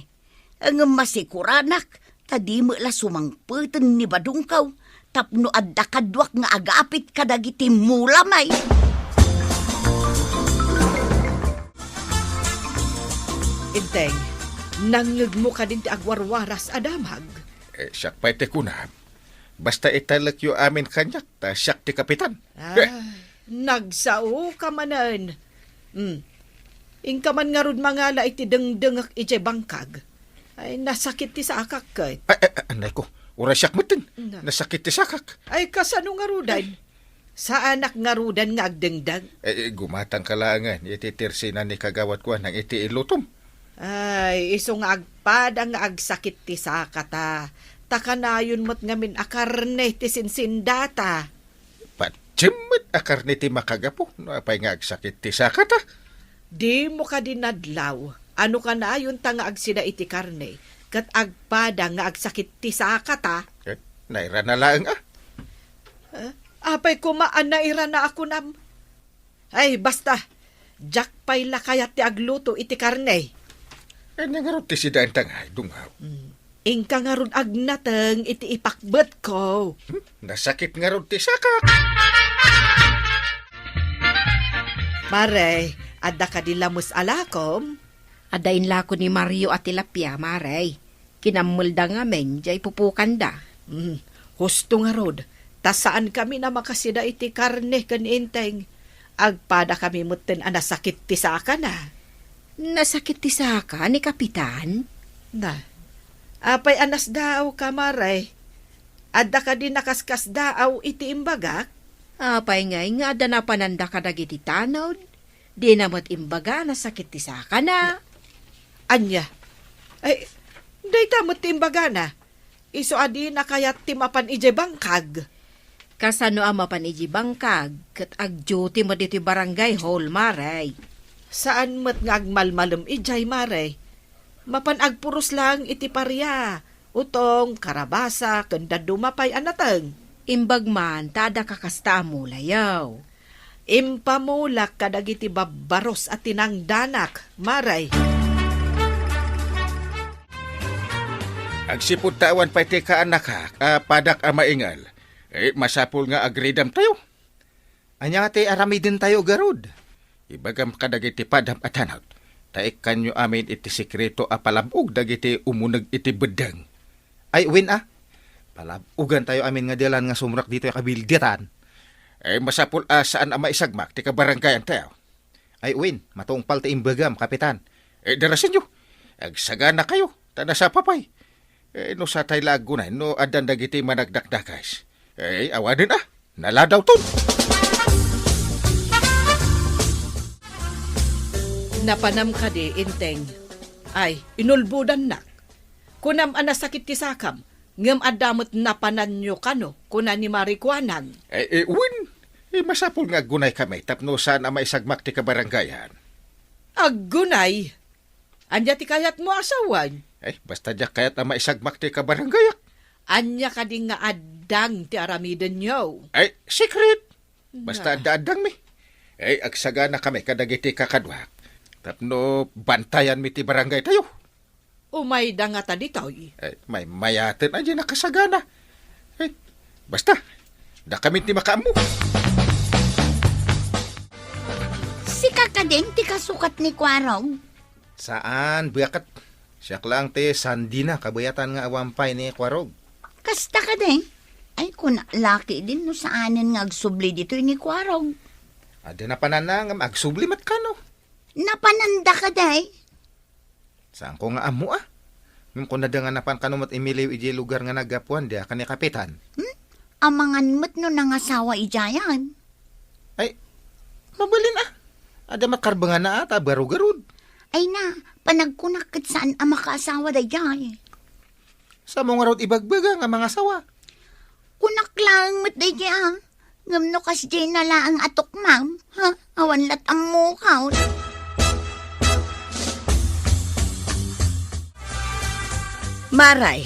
Ngem masikuranak, ta di met la sumangpeten ni Badongko tapno adda kaduak nga agapit kadagiti mula, may. Enteng, nangngegmo kadin ti agwarwaras a damag? Eh, siak pay ti kunam. Basta italekyo amin kaniak, ta siak ti kapitan. Ah, eh, nagsaoka manen. Hmm. Inka man ngarud mangala iti dengdengek idiay bangkag. Ay, nasakit ti sakak ket. Ay, ay, ay, anay ko. Uray siak metten. Na. Nasakit ti sakak. Ay, kasano ngaruden? Ay. Saanak ngaruden nga agdengdeng? Eh, eh, gumatangka laengen iti tirsina ni kagawad Kuanang iti ilutom. Ay, isu nga agpada nga agsakit ti sakata. Ta kanayon met ngamin a karne ti sinsindata. Patiem met a karne ti makagapu no apay nga agsakit ti sakata. Dimo kadi nadlaw a no kanayonta nga agsida iti karne, ket agpada nga agsakit ti sakata? Eh, nairana laeng a. Eh, apay koma a nairana a kunam? Ay, basta, diak pay la kayat ti agluto iti karne. Ania ngarud ti sidaenta nga ay dungaw? Hmm. Inka ngarud agnateng iti ipakbetko. Hmm? Nasakit ngarud ti sakak. Mare, adda kadi lames a lakom? Adda inlako ni Mario a tilapia, mare. Kinammelda ngamin, jay pupukanda. Hmm, husto ngarud, ta saankami a makasida iti karne ken Enteng. Agpadakami metten a nasakit ti sakana. Nasakit ti saka ni Kapitan? Na, apay a nasdaawka, mare? Adda kadi nakaskasdaaw iti imbagak? Apay ngay nga adda napananda kadagiti tanod? Dina met imbaga a nasakit ti sakana. Ania? Ay, dayta met ti imbagana. Isu a dina kayat ti mapan idiay bangkag. Kasano a mapan idiay bangkag? Ket agduty met iti barangay hall, mare. Saan met nga agmalmalem idiay, mare. Mapan agpuros laeng iti paria, utong, karabasa, ken dadduma pay a nateng. Imbag man ta adda kakasta a mulayo. Impamulak kadagiti babbaros a tinangdanak, mare. Agsipud ta awan pay ti kaanakak a padak a maingal, eh, masapul nga agridamtayo. Ania nga ti aramidentayo, garud? Ibagam kadagiti padam a tanod, ta ikkanyo amin iti sekreto a palab-og dagiti umuneg iti beddeng. Ay, wen a, palab-ogantayo amin nga dalan nga sumrek ditoy a kabildatan. Eh, masapul a saan a maisagmak ti kabarangayantayo. Ay, wen, matungpal ti imbagam, Kapitan. Eh, darasenyo. Agsaganakayo, ta nasapa pay. Eh, no satay la aggunay, no addan dagiti managdakdakes. Eh, awanen a, naladawton. Napanam kadi, Enteng? Ay, inulbodannak. Kunam a nasakit ti sakam, ngem adda met napananyo kano, kuna ni Mari Kuanang. Eh, eh, wen, eh, masapul nga aggunaykami tapno saan a maisagmak ti kabarangayan. Aggunay? Ania ti kayatmo a sawen? Eh, basta diak kayat a maisagmak ti kabarangayak. Ania kadi nga addang ti aramidenyo? Eh, secret! Basta adda-addangmi. Eh, agsaganakami kadagiti kakaduak tapno bantayanmi ti barangaytayo. Umayda ngata ditoy? Eh, maymayaten a diay nakasagana. Eh, basta, dakami ti makaammo. Sika kadin ti kasukat ni Kuarog? Saan, biyaket. Siak laeng ti sandina kabayatan nga awan pay ni Kuarog. Kasta kadi? Ay, kunak la ketdin no saanen nga agsubli ditoy ni Kuarog. Adda napananna ngem agsubli met kano. Napananda kadi? Saanko nga ammo a. Ngem kunada nga napan kano met imiliw idiay lugar nga naggapuan, diak ken ni Kapitan. Hmm? Amangan met no nangasawa idiayan. Ay, mabalin a. Adda met karbenganna a ta baro garud. Ay na, panagkunak ket saan a makaasawa daydiay. Saanmo ngarud ibagbaga nga mangasawa? Kunak laeng met daydiay a. Ngem no kasdiay na laeng a tukmam, ha? Awan lat' ammok. Maray,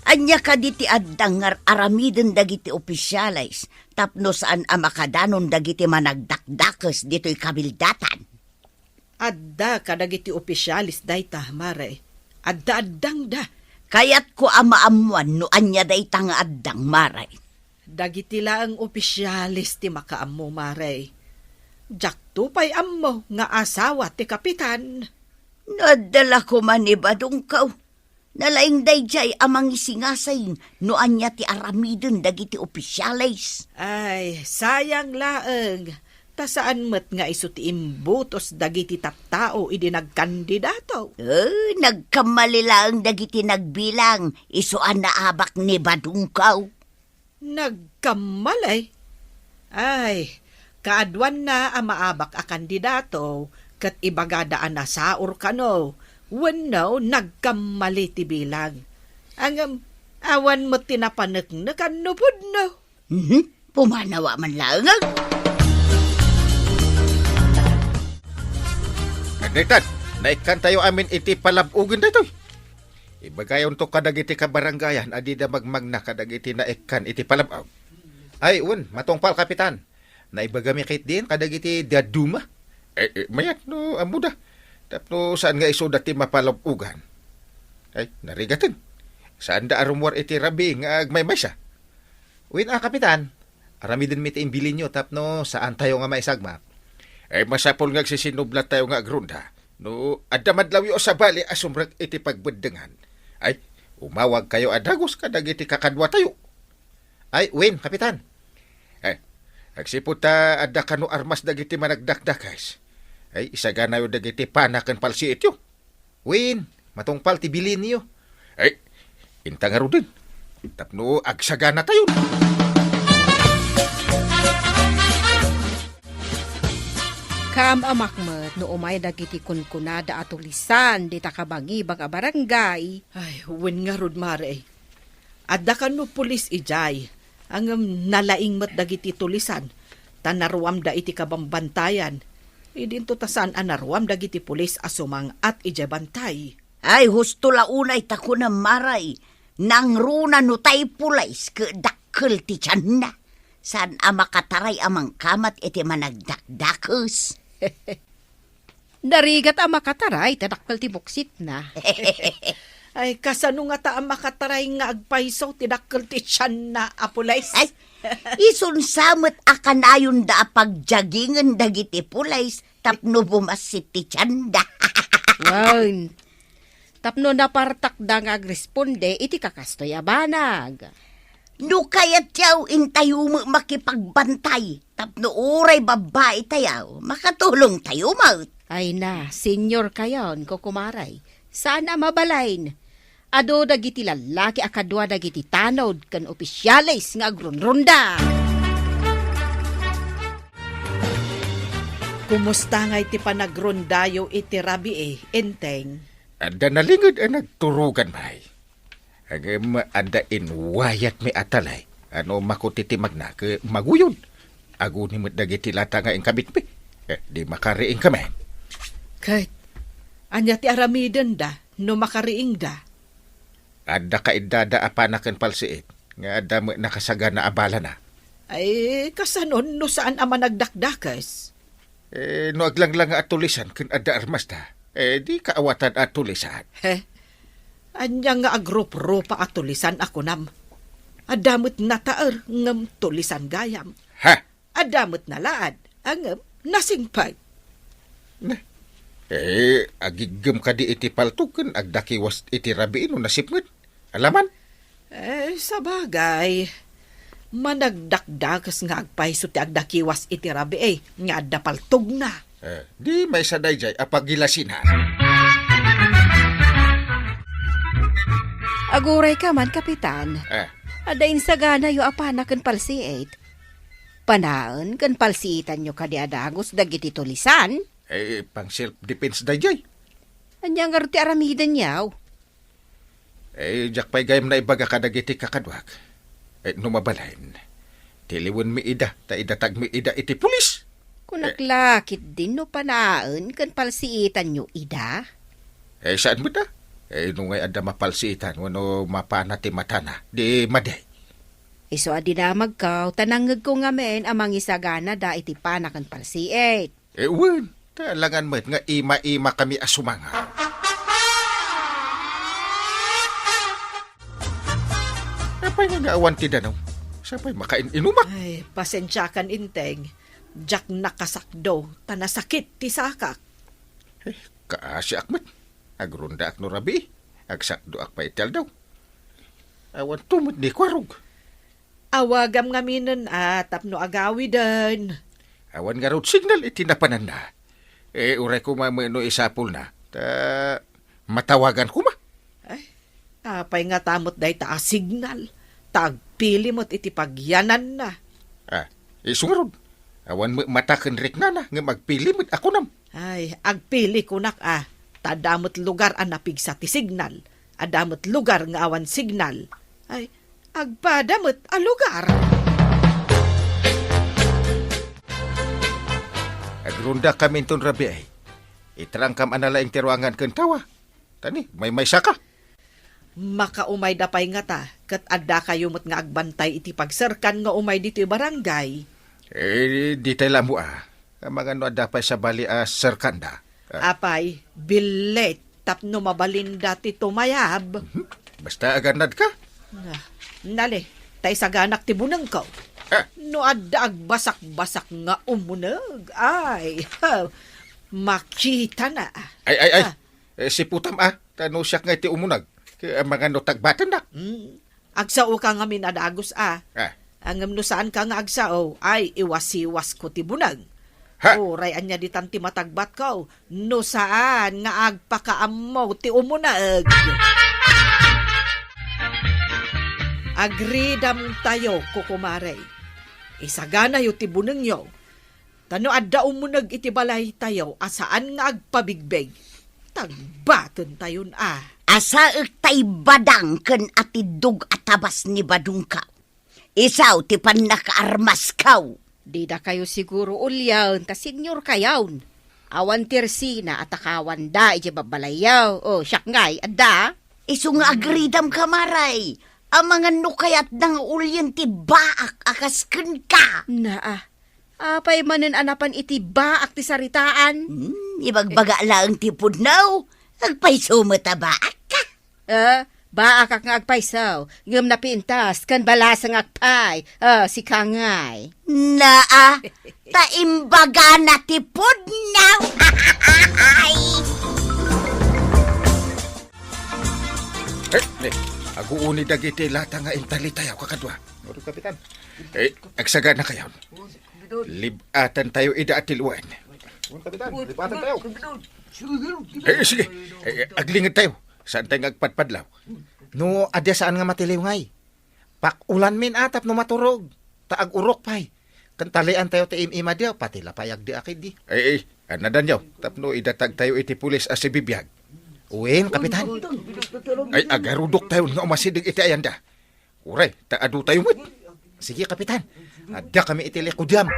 ania kadi ti addang nga ar-aramiden dagiti opisyales tapno saan a makadanon dagiti managdakdakes ditoy kabildatan? Adda kadagiti opisyales dayta, Mare. Adda-addangda. Kayatko a maammuan no ania dayta nga addang, Mare. Dagiti laeng opisyales ti makaammo, Mare. Diakto pay ammo nga asawa ti kapitan. No adda la koma ni Badongkaw, nalaing daydiay a mangisingasing no ania ti aramiden dagiti opisyales. Ay, sayang laeng, ta saan met nga isu ti imbutos dagiti tattao idi nagkandidato. Eh, nagkammali laeng dagiti nagbilang, isu a naabak ni Badongkaw. Nagkammali? Ay, kaaduanna a maabak a kandidato ket ibagada a nasaor kano wenno nagkammali ti bilang. Ngem, Awan met ti napaneknekan no pudno. Mhm. Pumanawa man laeng. Daytan, naikkantayo amin iti palab-ogen daytoy. Ibagayonto kadagiti kabarangayan a dida magmagna kadagiti naikkan iti palab-og. Ay, wen, matungpal, Kapitan. Naibagami ketdin kadagiti dadduma. Eh, eh, mayat no ammoda. Tapno saan nga isuda ti mapalab-ogan. Ay, narigaten. Saanda a rummuar iti rabii nga agmaymaysa. Wen a, Kapitan, aramidenmi ti imbilinyo tapno saantayo nga maisagmak. Eh, masapul nga agsisinublattayo nga agronda. No adda madlawyo a sabali a sumrek iti pagbeddengan, ay, umawagkayo a dagus kadagiti kakaduatayo. Ay, wen, Kapitan. Eh, agsipud ta adda kano armas dagiti managdakdakes, ay, isaganayo dagiti pana ken palsiityo. Wen, matungpal ti bilinyo. Ay, inta ngaruden. Tapno agsaganatayon. Kaam-amak met no umay dagiti kunkunada a tulisan dita kabangibang a barangay. Ay, wen ngarud, Mare. Adda kano pulis idiay, ngem nalaing met dagiti tulisan, ta naruamda iti kabambantayan. Idinto ta saan a naruam dagiti pulis a sumang-at idiay bantay. Ay, husto la unay ta kunam, Mare, nangruna no tay pulis ket dakkel ti tianna. Saan a makataray a mangkamat iti managdakdakes. Narigat a makataray ta dakkel ti buksitna. Ay, kasano ngata a makataray nga agpayso ti dakkel ti tianna a pulis? Ay, isunsa met a kanayonda a pagjagingen dagiti pulis tapno bumassit ti tianda. Wen, tapno napartakda nga agresponde iti kakastoy a banag. No kayatyo, intayo met makipagbantay tapno uray babbai tayo, makatulong tayo met. Ay na, senior kayon, kukumaray. Saan a mabalin. Adu dagiti lallaki a kadua dagiti tanod ken opisyales nga agrunrunda. Kumusta ngay ti panagrundayo iti rabii, Enteng? Adda nalinged a nagturogan, May. Ngem adda inwayatmi a talay a no makuti ti magna ket maguyon. Aguni met dagiti lata nga inkabitmi. Eh, di makariingkami. Ket, ania ti aramidenda no makariingda? Adda kaiddada a pana ken palsiit, nga adda met nakasagana a balana. Ay, kasanon no saan a managdakdakes? Eh, no aglanglanga a tulisan ken adda armasda, eh, di kaawatan a tulisan. He? Ania nga agruprupa a tulisan a kunam? Adda met nataer ngem tulisan gayam. Ha? Adda met nalaad, ngem nasingpet. Ne? Eh, agiggem kadi iti paltog ken agdakiwas iti rabii no nasipnget? Alaman? Eh, sabagay, managdakdakes nga agpayso ti agdakiwas iti rabii nga adda paltogna. Eh, di maysa daydiay a pagilasinan. Aguray ka man, Kapitan. Eh. Adda insaganayo a pana ken palsiit. Panaen ken palsiitanyo kadi a dagus dagiti tulisan? Eh, pang self-defense daydiay. Ania ngarud ti aramidenyo? Eh, diak pay gayam naibaga kadagiti kakaduak. Eh, no mabalin, tiliwenmi ida, ta idatagmi ida iti pulis. Kunak Eh. la, ketdin no panaen ken palsiitanyo ida? Eh, saan met a? Eh, no ngay adda mapalsiitan wenno mapana ti matana, di madi. Isu a dinamagko, ta nangngegko ngamin a mangisaganada iti pana ken palsiit. Eh, wen, ta alangan met nga ima-imakami a sumanga. Apay nga, nga awan ti danaw? Sapay makain-inumak. Ay, pasensiakan, Enteng. Diak nakasakdo, ta nasakit ti sakak. Eh, kaasiak met. Agrondaak no rabii. Agsakdoak pay iti aldaw. Awan to met ni kuarog. Awagam ngaminen a tapno agawiden. Awan ngarud signal iti napananna. Eh, uray koma met no isapulna, ta matawagan koma. Ay, apay ngata met dayta a signal? Ta agpili met iti pagyananna. Ah, isu ngarud, awan met mata ken riknana, ngem agpili met a kunam. Ay, agpili kunak a, ta adda met lugar a napigsa ti signal. Adda met lugar nga awan signal. Ay, agpada met a lugar. Agrondakami inton rabii. Itarangkam a nalaing ti ruangan ken tawa. Tani, maymaysaka. Makaumayda pay ngata, ket addakayo met nga agbantay iti pagserkan nga umay ditoy barangay. Eh, ditay la ammo a. Amangan no adda pay sabali a serkanda. Ah. Apay, billit tapno mabalinda ti tumayab. Mhm. Basta agannadka. Ah, nali, ta isaganak ti bunengko. Ah. No adda agbasakbasak nga umuneg, ay, makitana. Ay, ay, ay. Ah. Eh, siputam a, ta no siak nga iti umuneg. Kaya amangan no tagbatennak. Hmm. Agsaoka ngamin a dagus a. Ah. Ngem no saanka nga agsao, ay, iwasiwasko ti buneg. Ha? Uray ania ditan ti matagbatko, no saan nga agpakaammo ti umuneg. Agridamtayo, kukumare. Isaganayo ti bunengyo. Ta no adda umuneg iti balaytayo a saan nga agpabigbig, tagbatentayon a. Asaek ta ibadang ken atiddog a tabas ni badongkaw. Isu ti pannakaarmaskaw. Didakayo siguro uliaen ta seniorkayon. Awan ti resina a takawanda iti babbalayyo. O, siak ngay, adda? Isu nga agridamka, Maray. Amangan no kayatna nga ulien ti baak a kas kenka. Naa, apay manen a napan iti baak ti saritaan? Hmm, ibagbaga laeng ti pudno. Agpayso met a baakka. Eh, baakak nga agpayso, ngem napintas ken balasengak pay. Eh, sika ngay. Naa, ta imbagana ti pudno. Eh, eh, aguuni dagiti lata nga intalitayo, kakadua. Uri, Kapitan. Eh, agsaganakayon. Lib-atantayo ida a tiluen. Uri, Kapitan. Lib-atantayo. Eh, sige. Eh, aglingedtayo. Saantayo nga agpadpadlaw. No, adda saan nga matiliw ngay. Pakulanmin a tapno maturog. Ta agurok pay. Ken taliantayo ti im-imadyo, pati la pay agdi a kidi. Ay, ay, annadanyo, tapno idatagtayo iti pulis a sibibiag. Wen, Kapitan? Ay, agarudoktayon nga umasideg iti ayanda. Uray, ta adutayo met. Sige, Kapitan. Adda kami iti likudiam.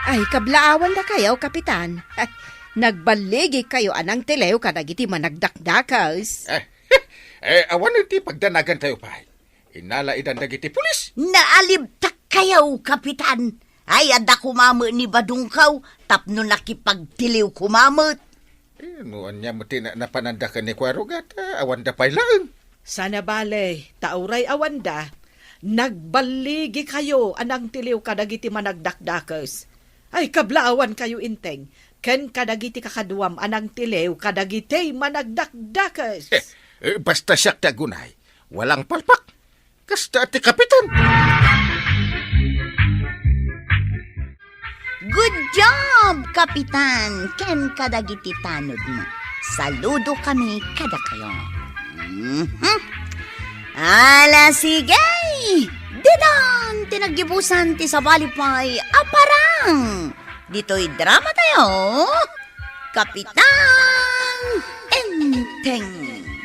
Ay, kablaawandakayo, Kapitan. Nagballigikayo a nangtiliw kadagiti managdakdakes. Eh, eh, awan ti pagdanagantayo pay. Inalaidan dagiti pulis. Naalibtakkayo, Kapitan. Ay, adda koma met ni badongkaw tapno nakipagtiliw koma met. Eh, no ania met ti na-, napananda ken ni Kuya Rugat, ah, awanda pay laeng. Sana bale, ta uray awanda, nagballigikayo a nangtiliw kadagiti managdakdakes. Ay, kablaawankayo inteng, ken kadagiti kakaduam a nangtiliw kadagiti managdakdakes. Eh, eh, basta siak ti agunay, walang palpak. Kasta ti Kapitan. Good job, Kapitan, ken kadagiti tanodmo. Saludo kami kadakayo. Mhm. Ala, sige! Ditan ti naggibusan ti sabali pay a parang ditoy drama tayo. Kapitan Enteng.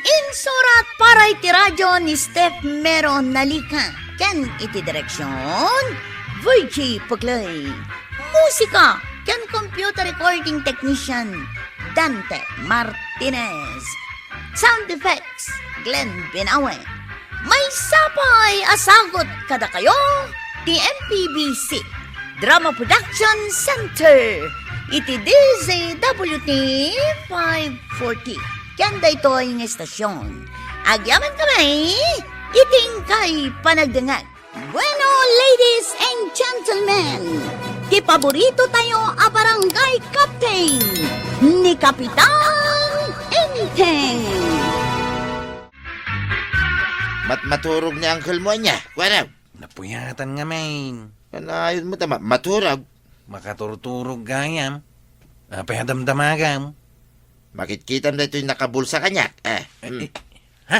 Insurat para iti radyo ni Steph Mero Nalica ken iti direksyon, Virgie Puclay. Musika ken computer recording technician, Dante Martinez. Sound effects, Glenn Binawe. Maysa pay a sagut kadakayo ti M P B C Drama Production Center iti D Z W T five forty. Ken daytoy nga istasyon, agyaman kami iti inkay panagdengngeg. Bueno, ladies and gentlemen, ti paborito tayo a barangay captain, ni Kapitan Enteng. Mat-, maturog ni uncle mo, anya? Kuwaraw. Napuyatan ngamin. Panayon mo ta ma-, maturog. Makaturturog gayam. Apay a damdamagam? Makitkitam daytoy nakabulsa kaniak. Eh, eh, hmm. Eh, ha?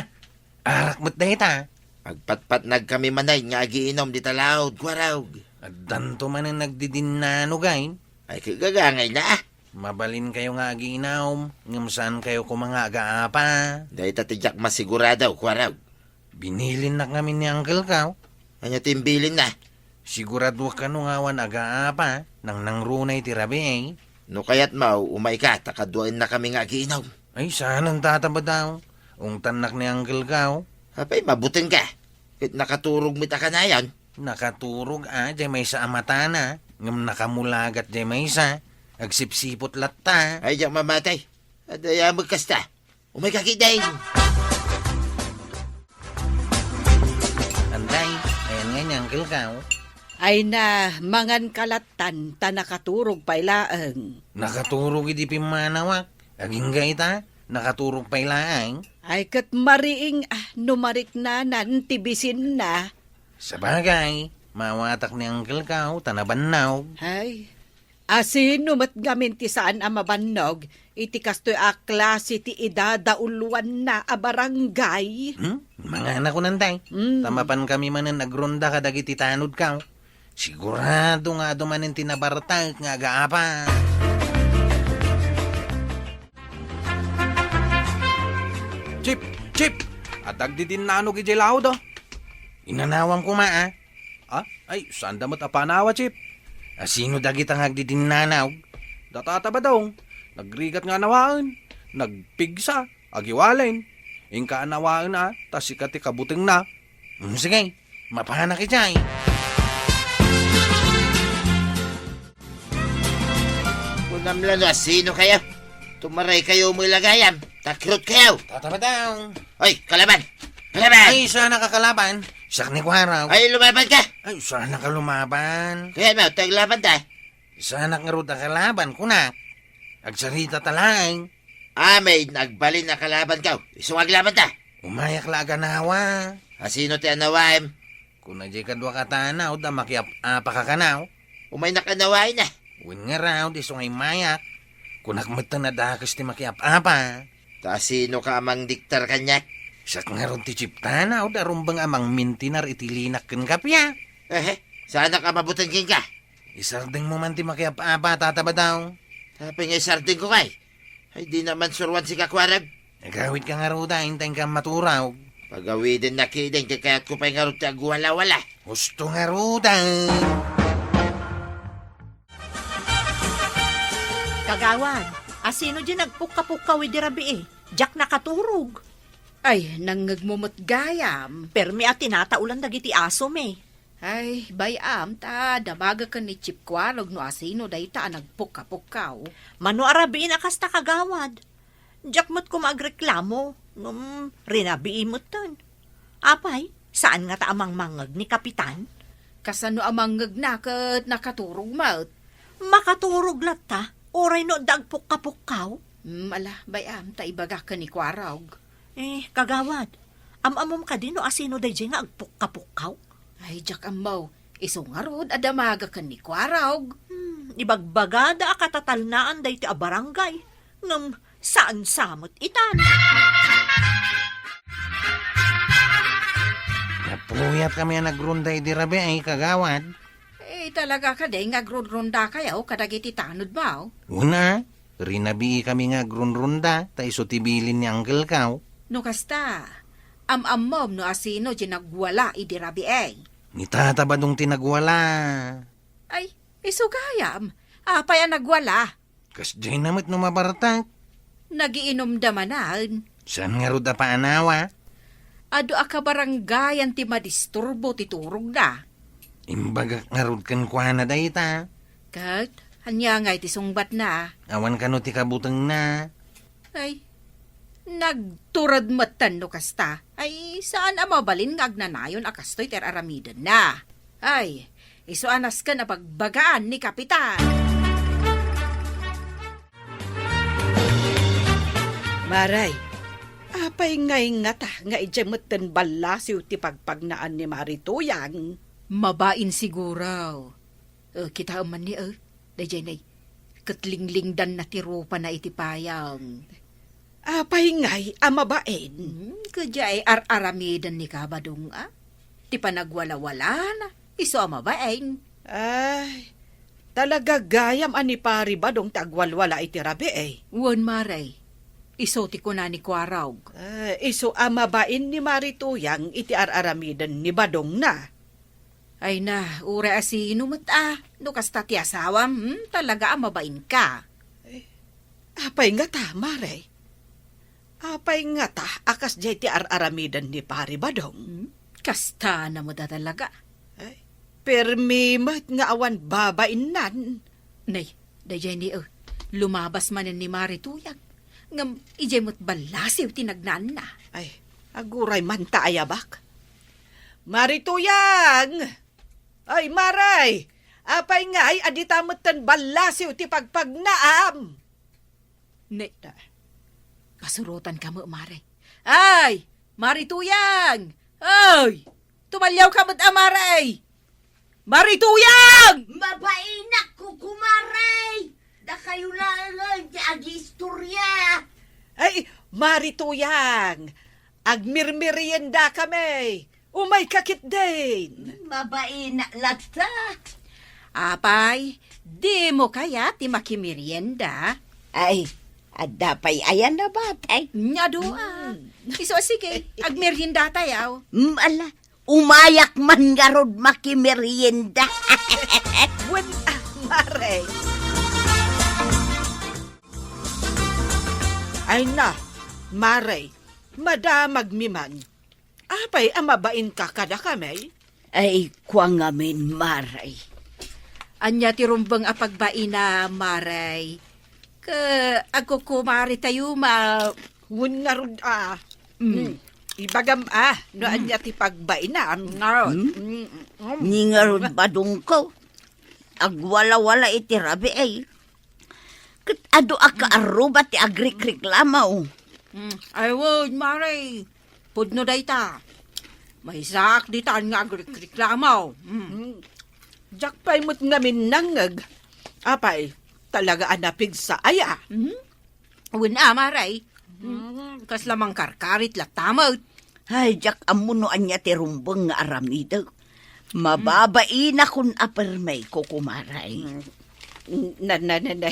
Arak met dayta. Agpatpatnag kami manen nga agiinom dita laod, Kuwaraw. Addanto manen nagdidinnano, gay. Ay, kagagangay na, ah. Mabalinkayo nga agiinum, ngem saankayo koma nga agaapa. Dayta ti diak masigurado, Kuarog. Binilinnak ngamin ni Uncle Kao. Ania ti imbilinna? Siguraduak kano nga awan agaapa, nangnangruna iti rabii. No kayatmo, umayka, ta kaduaennakami nga agiinum. Ay, saan, Tata Badong. Ungtannak ni Uncle Kao. Apay, mabutengka. Ket nakaturog met a kanayon. Nakaturog a, diay maysa a matana, ngem nakamulagat diay maysa, agsipsipot latta. Ay, diak mamati. Adda aya met kasta. Umayka ketdin. Antay, ayan nga ni Uncle Kao. Ay na, manganka lattan, ta nakaturog pay laeng. Nakaturog idi pimmanawak. Agingga ita, nakaturog pay laeng. Ay, ket mariing, ah, no mariknanan ti bisinna. Sabagay, maawatak ni Uncle Kao, ta nabannog. Ay, asino met ngamin ti saan a mabannog iti kastoy a klase ti idadauluanna a barangay? Hmm? Mangana kunantay. Mm. Ta mapankami manen agrunda kadagiti tanod Kao. Sigurado nga adu manen ti nabartek nga agaapa. Chip! Chip! Adda agdidinnanog idiay laud, a. Inanawam koma, a. Ah? Ay, saanda met a panawa, Chip. Asino dagita nga agdidinnanog? Data Tata Badong. Nagrigat nga anawaen. Nagpigsa. Agiwalen. Inka anawaen, a. Ta sika ti kabutengna. Hmm, sige. Mapanak idiay. Kunam la no asino kayo. Tumaray kayo mo ilagayam. Takrot kayo. Tata Badong. Oy, kalaban. Kalaban. Ay, saan ka kalaban? Siak ni Kuarog. Ay, lumaban ka. Ay, saan ka lumaban? Kaya mo, taglaban ta. Saan ka ngarud a kalaban, kunak? Agsarita ta laeng. Amin, agbalin a kalaban ka. Isu nga aglaban ta. Umayak la aganawa. Asino ti anawaem? Kuna diay kadua ka tanod a makiap-apa ka kanaw. Umaynak anawaen, a. Wen ngarud, isu nga immayak. Kunak metten a dakes ti makiap-apa. Ta asino ka a mangdiktar kaniak? Siak ngarud ti chip tanod a rumbeng a mangmintinar iti linak ken kappia. Ehe, saanak a mabuteng kenka. Isardengmo man ti makiap-apa, Tata Badong. Apay nga isardengko kay? Ay, di naman suruan si Kakuarag. Agawidka ngarud, inta inka maturog. Pagawidennak ketdin, kayatko pay ngarud ti agwalawala. Husto ngarud. Kagawad, asino diay nagpukka-pukkaw idi rabii? Diak nakaturog. Ay, nangngegmo met gayam. Permi a tinataolan dagiti asom, e. Ay, bay-am, ta damagaken ni Chip Kuarog no asino dayta a nagpukka-pukkaw. Mano a rabiin a kasta, kagawad? Diak met koma agreklamo, ngem rinabii metten. Apay, saan ngata a mangmangngeg ni Kapitan? Kasano a mangngegna ket nakaturog met? Makaturog latta, uray no adda agpukka-pukkaw? Hmm, ala, bay-am, ta ibagak ken ni Kuarog. Eh, kagawad, am-ammom kadi no asino daydiay nga agpukka-pukkaw? Ay, diak ammo. Isu ngarud a damagaken ni Kuarog. Hmm, ibagbagada a katatalnaan daytoy a barangay. Ngem saan sa met itan. Napuyatkami a nagrunda idi rabii, kagawad. Eh, talaga kadi nga agrunrundakayo kadagiti tanodmo? Una, rinabiikami nga agrunrunda, ta isu ti bilin ni Uncle Kao. No kasta, am-ammom no asino ti nagwala idi rabii? Ni Tata Badong ti nagwala. Ay, isu gayam. Apay a nagwala? Kasdiay na met no mabartak. Nagiinumda manen. Saan ngarud a paanawa? Adu a kabarangayan ti madisturbo ti turogda. Imbagak ngarud kenkuana dayta. Ket, ania ngay ti sungbatna? Awan kano ti kabutengna. Ay, nagtured metten no kasta. Ay, saan a mabalin nga agnanayon a kastoy ti ar-aramidenna. Ay, isu a nasken a bagbagaan ni Kapitan. Maray, apay ngay ngata nga idiay metten ballasiw ti pagpagnaan ni Mari Tuyang? Mabain siguro. Eh, kitaem man ni, eh, daydiay nay, ket linglingdanna ti rupana iti payam. Apay ngay a mabain? Hmm, kadiay ar-aramiden ni Kabadong, a? Ti panagwalawalana, isu a mabain. Ay, Talaga gayam a ni Pari Badong ti agwalwala iti rabii. Wen, Mare. Isu ti kuna ni Kuarog. Eh, isu a mabain ni Mari Tuyang iti ar-aramiden ni Badongna. Ay na, uray a sino met a, no kasta ti asawam, hmm, talaga a mabainka. Eh, apay ngata, Mare? Apay ngata a kasdiay ti ar-aramiden ni Pari Badong? Hmm? Kasta na met a talaga. Ay, permi met nga awan babainnan. Nay, daydiay ni, eh, lumabas manen ni Mari Tuyang. Ngem idiay met ballasiw ti nagnaanna. Ay, aguray man ta ayabak. Mari Tuyang! Ay, Mare! Apay ngay a dita metten ballasiw ti pagpagnaam? Ne, pasurotan ka met, Mare. Ay! Mari Tuyang! Ay! Tumaliawka met a, Mare! Mari Tuyang! Mabainak, kukumare! Dakayo laeng ti agiistorya. Ay, Mari Tuyang! Agmirmeriendakami! Umayka ketdin! Mabainak latta. Apay, dimo kayat ti makimerienda? Ay, adda pay ayan a batay. Nya dua. Mm. Isu a sige, agmeriendatayo. Mm, ala, umayak man ngarud makimerienda. Wen, ah, Mare. Ay na, Mare, madamagmi man. Apay a mabainka kadakami? Ay, kua ngamin, Mare. Ania ti rumbeng a pagbainam, Mare? Ket agkukumaritayo ma- Wen ngarud a. Mm. Mm. Ibagam a, no Hmm. ania ti pagbainam. Ngarud. Hmm? Mm, mm. Ni ngarud badongko. Agwalawala iti rabii. Ket adu a kaarruba ti agrikriklamo. Mm. Ay, wen, Mare. Pudno dayta. Maysaak ditan nga agrikriklamo. Mm. Mm. Diak pay met ngamin nangngeg. Apay, talaga a napigsa aya? Mm. Wen a, Mare. Mm. Kasla mangkarkarit latta met. Ay, diak ammo no ania ti rumbeng nga aramidek. Mababainakon a permi, kukumare. Mm. Na, na, na, na.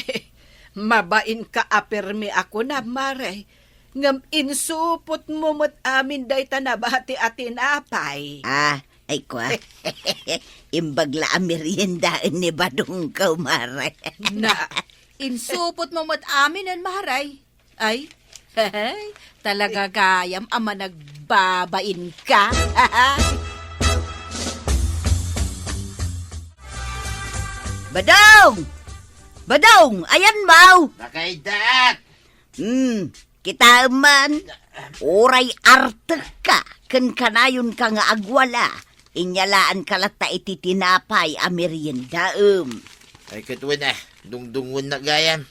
Mabainka a permi a kunam, Mare. Ngem insupotmo met amin dayta nabati a tinapay. Ah, ay kua. Imbag la a meriendaen ni badongko, Mare. Na, insupotmo met aminen, Mare. Ay, talaga gayam a managbabainka. Badong! Badong! Ayanmo! Nakaidat! Hmm, kitaem man. Uray artekka ken kanayonka nga agwala, inyalaanka latta iti tinapay a meriendaem. Ay, ket wen a, dungdungngoennak gayam.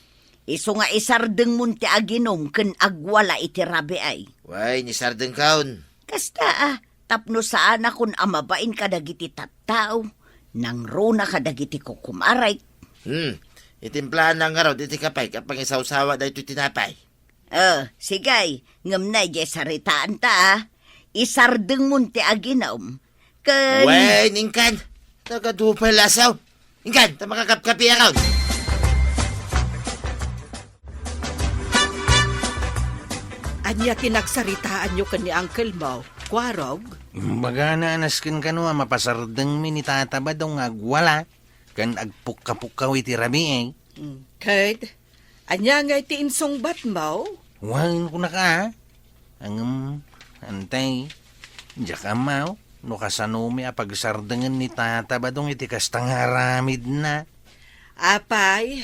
Isu nga isardengmon ti aginum ken agwala iti rabii. Wen, isardengkon. Kasta a, tapno saanakon a mabain kadagiti tattao, nangruna kadagiti kukumarek. Hmm, itimplaanna ngarud iti kapay a pangisawsawa daytoy tinapay. Oh, sige, ngem nay, diay saritaanta, a. Isardengmon ti aginum. Ken Wen, inkan. Nagadu pay lasaw. Inkan, ta makakapkapiakon. Ania ti nagsaritaanyo ken ni Uncle Mo, Kuarog? Imbagana a nasken kano a mapasardengmi ni Tata Badong nga agwala ken agpukkapukkaw iti rabii. Mm, ket, ania ngay ti insungbatmo? Wen, kunaka, a. Ngem, Antay, diak ammo no kasanomi a pagserdengen ni Tata Badong iti kasta nga aramidna. Apay,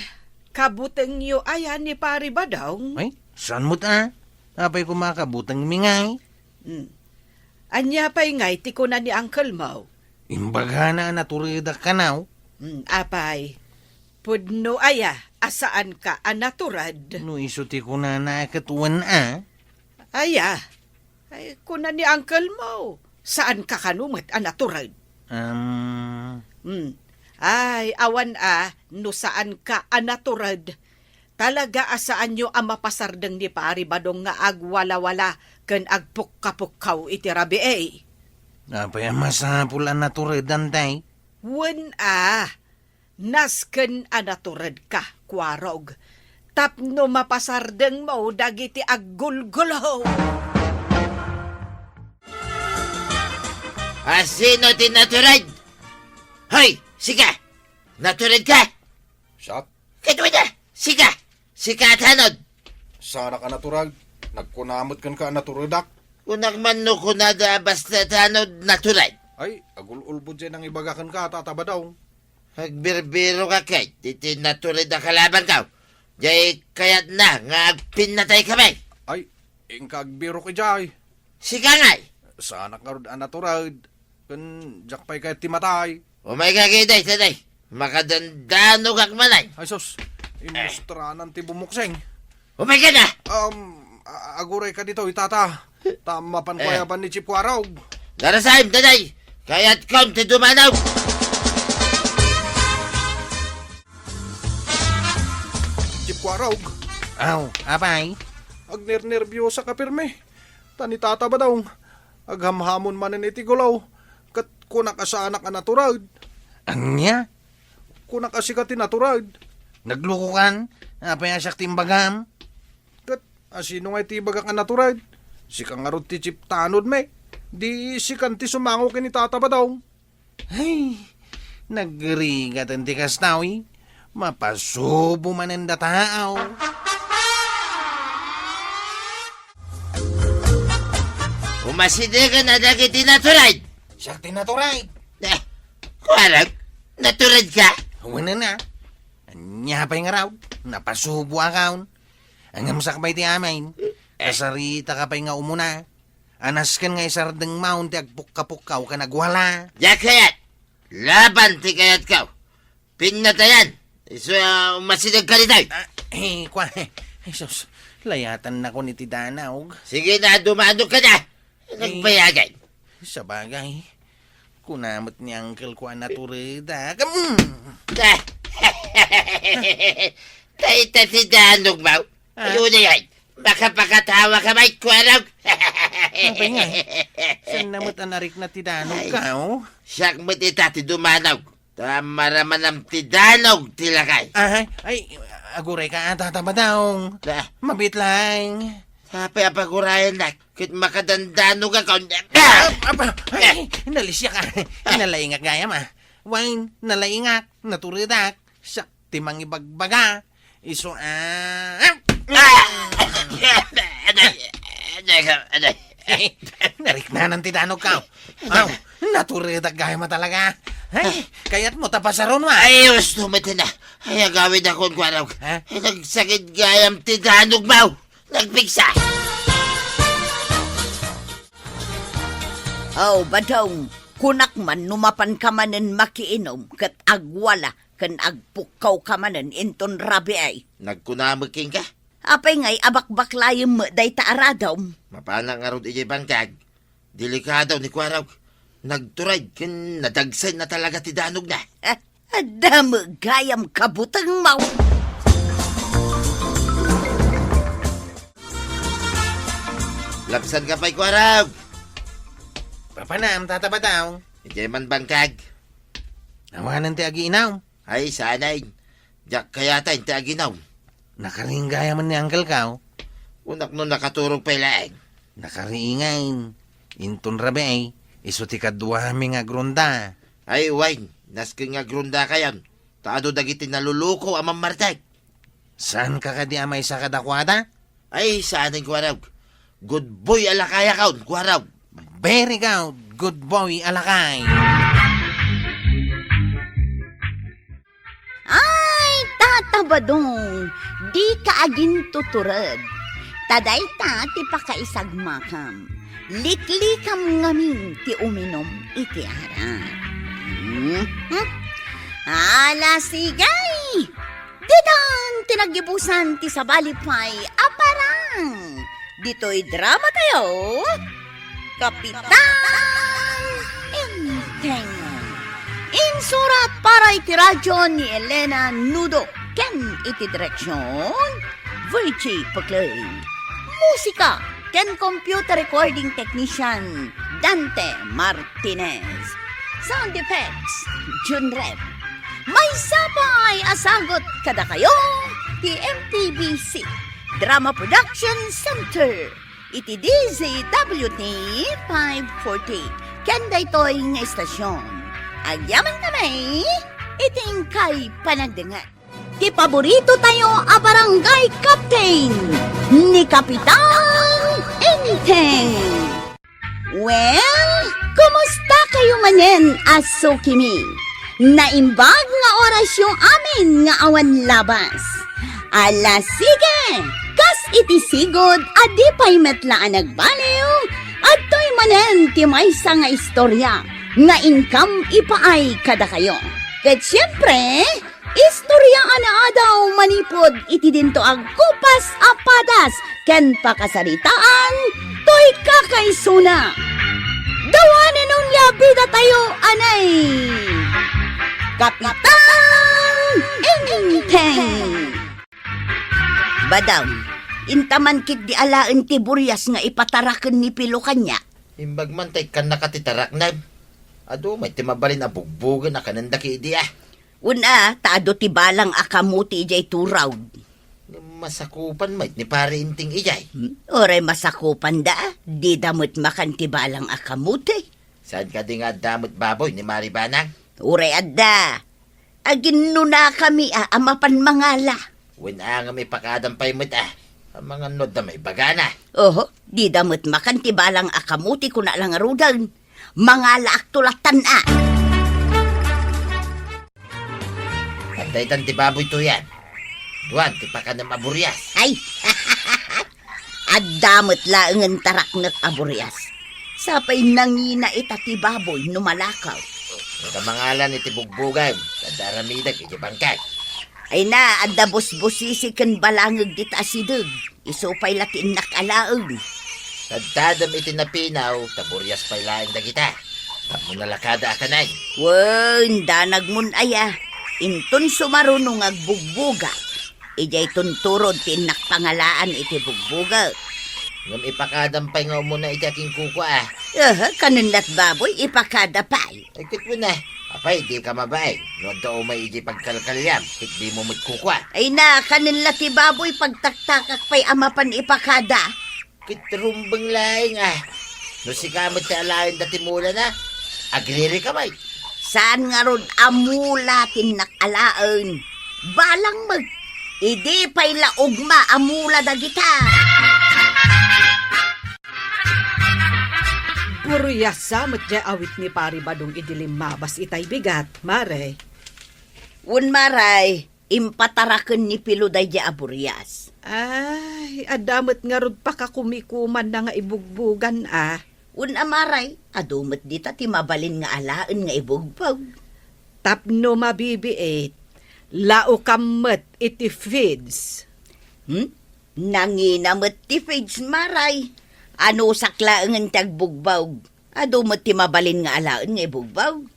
kabutengyo aya ni Pari Badong? Ay, saan met a? Apay koma a kabutengmi ngay? Hmm. Ania pay ngay ti kuna ni Uncle Mo? Imbagana a naturedak kano. Hmm, apay, pudno aya a saanka a natured? No isu ti kunana ket wen a. Aya? Ay, kuna ni Uncle Mo, saanka kano met a natured? Um. Hmm. Ay, awan a, no saanka a natured. Talaga a saanyo a mapasardeng ni Pari Badong nga agwalawala ken agpukkapukkaw iti rabii. Apay a masapul a natured, Antay? Wen a. Nasken a naturedka, Kuarog, tapno mapasardengmo dagiti aggulgulo. A sino ti natured? Hoy, sika! Naturedka? Siak? Kadua da! Sika! Sika a tanod! Saanak a natured. Nagkuna met kenka a naturedak. Kunak man no kunada a basta tanod natured. Ay, agul-ulbod diay nangibaga kenka, Tata Badong. Agbirbirok a ket iti natured a kalabanko. Diay kayatna nga agpinnatay kami. Ay, inka agbirok idiay. Sika ngay! Saanak ngarud a natured, ken diak pay kayat ti matay. Umayka ketdi, tatay. Makadandanogak manen. Ay sus, imustranan ti bumukseng. Umayka na! Um, a-, agurayka ditoy, tata. Ta mapanko Eh. ayaban ni Chief Kuarog. Darasem, tatay! Kayatkon ti dumanog! Chief Kuarog. Aw, apay? Agnernerbiosaka pirmi. Ta ni Tata Badong, aghamhamon manen iti gulaw, ket kunak a saanak a natured. Ania? Kunak a sika ti natured. Naglukokan? Apay a siak ti imbagam? Ket a sino nga iti ibagak a natured? Sika ngarud ti chief tanod met. Di sikan ti sumango ken ni Tata Badong. Ay, nagrigat ti kasta, uy. Mapasubo manen dataw. Umasidegen a dagiti natured! Siak ti natured. Eh, Kuarog, natured ka? Wen a. Ania pay ngarud? Napasubo a kaon. Ngem sakbay ti amin, Eh. kasarita ka pay nga umuna. Anasken nga isardeng maon ti agpukka-pukkaw ken agwala. Diak kayat! Laban ti kayatko! Pinnatayan! Isu a umasideg ka ditoy! Ah, eh, kwa, Jesus, layatannakon iti danog. Sige na, dumanog ka na! Eh. Nagbayagan! Sabagay, kuna met ni uncle ko a naturedak. Mm. Ah. Dayta ti danog, maw. Ah. Ayun na yan! Makapakatawa ka, Mike Kuarog! Apay nga, eh. Saan na met a narikna ti danog Ay. ka, oh? Siak met ita ti dumanog. Ta maramanam ti danog ti lakay. Ay, ay, aguray ka, Tata Badong. Ah. Mabit lang. Apay a pagurayan na, ket makadandanog ako. Ah! Apa, ay, nalisiak, ah. Nalaingak gayam, ah. Wine, nalaingak, naturedak. Siak ti mangibagbaga. Isu, ah. Ah! Aday, aday, aday. Nariknanan ti danog ka. Aw, naturedak gayam a talaga. Ay, kayat mo ta pasaron, wa? Ay, gusto mo tina. Ay, agawid akon, Kuarog. Ha? Ay, nagsakit gayam ti danog mo. Nagpigsa. Aw, Badong, kunak man no mapan ka manen makiinom ket agwala ken agpukkaw ka manen inton rabii. Nagkuna met kenka? Apay ngay a bakbaklayem met dayta a radom? Mapanak ngarud idiay bangkag. Delikado ni Kuarog. Nagtured ken nadagsen na talaga ti danogna. Eh, adda met gayam kabutengmo. Lapsan ka pay, Kuarog. Papanam, Tata Badong. Idiay man bangkag. Awanen ti agiinom. Ay, saanen. Diak kayat ti aginom. Nakariing gayam ni uncle ka, oh. Kunak no nakaturog pay laeng. Nakariing ngay. Inton rabii, isu ti kaduami nga agrunda. Ay, wen, nasken nga agrundakayon. Ta adu dagiti naluluko a mammartek. Saanka kadi a maysa kadakuada? Ay, saanen, Kuarog. Good boy a lakayakon, Kuarog. Very good. Good boy a lakay. Ay, Tata Badong, dika agintutured. Ta dayta ti pakaisagmakam. Liklikam ngamin ti uminom iti arak. Hmm? Ala, sige! Ditan ti naggibusan ti sabali pay a parang. Ditoy drama tayo, Kapitan Enteng. Insurat para iti radyo ni Elena Nudo ken iti direksyon, Virgie Paclay. Musika ken computer recording technician, Dante Martinez. Sound effects, Jun Rep. Maysa pay a sagut kadakayo ti M T B C Drama Production Center iti D Z W T five forty. Ken daytoy nga istasyon, agyaman kami iti inkay panagdengngeg. Ti paborito tayo a barangay captain, ni Kapitan Enteng. Well, kumusta kayo manen a sukimi? Naimbag nga orasyo amin nga awan labas. Ala, sige! Kas iti sigud a di pay met la a nagbaliw, adtoy manen ti maysa nga istorya nga inkam ipaay kadakayo. Ket siempre, istorya a naadaw manipud iti dinto agkupas a padas ken pakasaritaan toy kakaisuna. Dawanen onia bidatayo, anay, Kapitan Enteng. Badam, intaman ketdi alaen ti burias nga ipataraken ni Pilo kaniak. Imbag man ta ikkannak ti tarakna. Adu met ti mabalin a bugbogen a kanenda ketdi a. Wen a, ta adu ti balang a kamote idiay turaw. Ngem masakupan met ni Pare Enteng idiay. Hmm? Uray masakupanda, dida met makan ti balang a kamote. Saan kadi nga adda met baboy ni Mari Banang? Uray adda. Aginnunakami a, a mapan mangala. Wen a ngem ipakadam pay met a. Amangan no adda maibagana. Oho, dida met makan ti balang a kamote kuna la ngaruden. Mangalaakto lattan a. Adda itan ti baboy toyen. Duan ti pakanem a burias. Ay! Adda met laengen taraknek a burias. Sapay nangina ita ti baboy no malakaw. Ita mangalan iti bugbogan, adda aramidek iti bangkag. Ay na, adda busbusisi ken balangeg dita asideg. Isu pay la ti innak alaen. Tadtadem iti napinaw, ta burias pay laeng dagita. Tapno nalakada a kanen. Wen, danagmon aya. Inton sumaruno nga agbugbugak, idiay tunturod ti innak pangalaan iti bugbugak. Ngem ipakadam pay nga umuna iti akinkukua, a. Aha, kanen lat baboy, ipakada pay. Ay, ket wen a. Apay, dika mabain. No adda umay idiay pagkalkaliam, ket dimo met kukua. Ay na, kanen la ti baboy, pagtaktakak pay a mapan ipakada. Ket rumbeng laeng a. No sika met ti alaen dati mulana, agririka met. Saan ngarud a mula ti innak alaen? Balang met. Idi pay la ugma a mula dagita. Burias sa met diay awit ni Pari Badong idi limmabas itay bigat, Mare. Wen, Maray, impataraken ni Pilo daydiay a burias. Ay, adda met ngarud pakakumikumanna nga ibugbogan a. Wen a, Maray, adu met dita ti mabalin nga alaen nga ibugbog. Tapno mabibiit, laukam met iti feeds. Hmm? Nangina met ti feeds, Maray. Anusak laengen ti agbugbog. Adu met ti mabalin nga alaen nga ibugbog.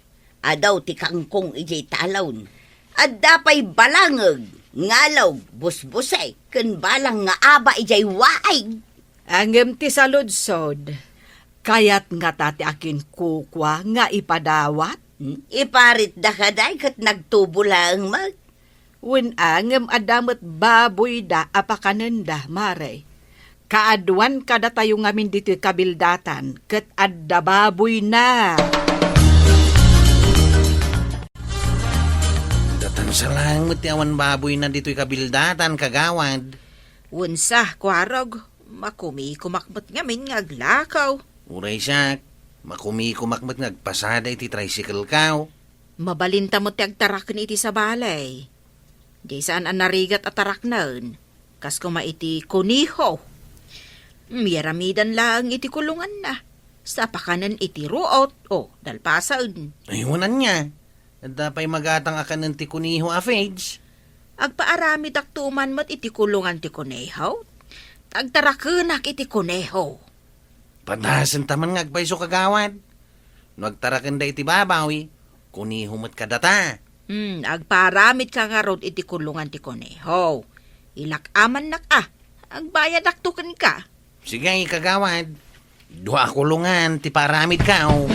Adu ti kangkong idiay talon. Adda pay balangeg, ngalog, busbusek, ken balang nga aba idiay waig. Ngem ti saludsod, kayat ngata ti akinkukua nga ipadawat? Hmm? Iparitda kadi ket nagtubo laeng met. Wen a, ngem adda met baboyda a pakanenda, Mare. Kaaduan kadatayo ngamin ditoy kabildatan, ket adda baboyna. Datan sa laeng met ti awan baboyna ditoy kabildatan, kagawad. Wen sa, Kuarog, makumikumak met ngamin nga aglakaw. Uray siak, makumikumak met nga agpasada iti tricycle-kaw. Mabalinta met ti agtaraken iti sabali. Diay saan a narigat a taraknen, kas koma iti koneho. Iyaramidan laeng iti kulonganna, sa pakanen iti ruot o dalpasen. Ay, wen ania. Adda pay magatang a kanen ti koneho a feeds? Agpaaramidakto man met iti kulongan ti koneho. Agtarakenak iti koneho. Padasenta man nga agpayso, kagawad. No agtarakenda iti baboy, koneho met kadata. Hmm, agpaaramidka ngarud iti kulongan ti koneho. Ilak-amannak a, agbayadakto kenka. Sige, kagawad. Dua a kulongan ti paaramidkaw.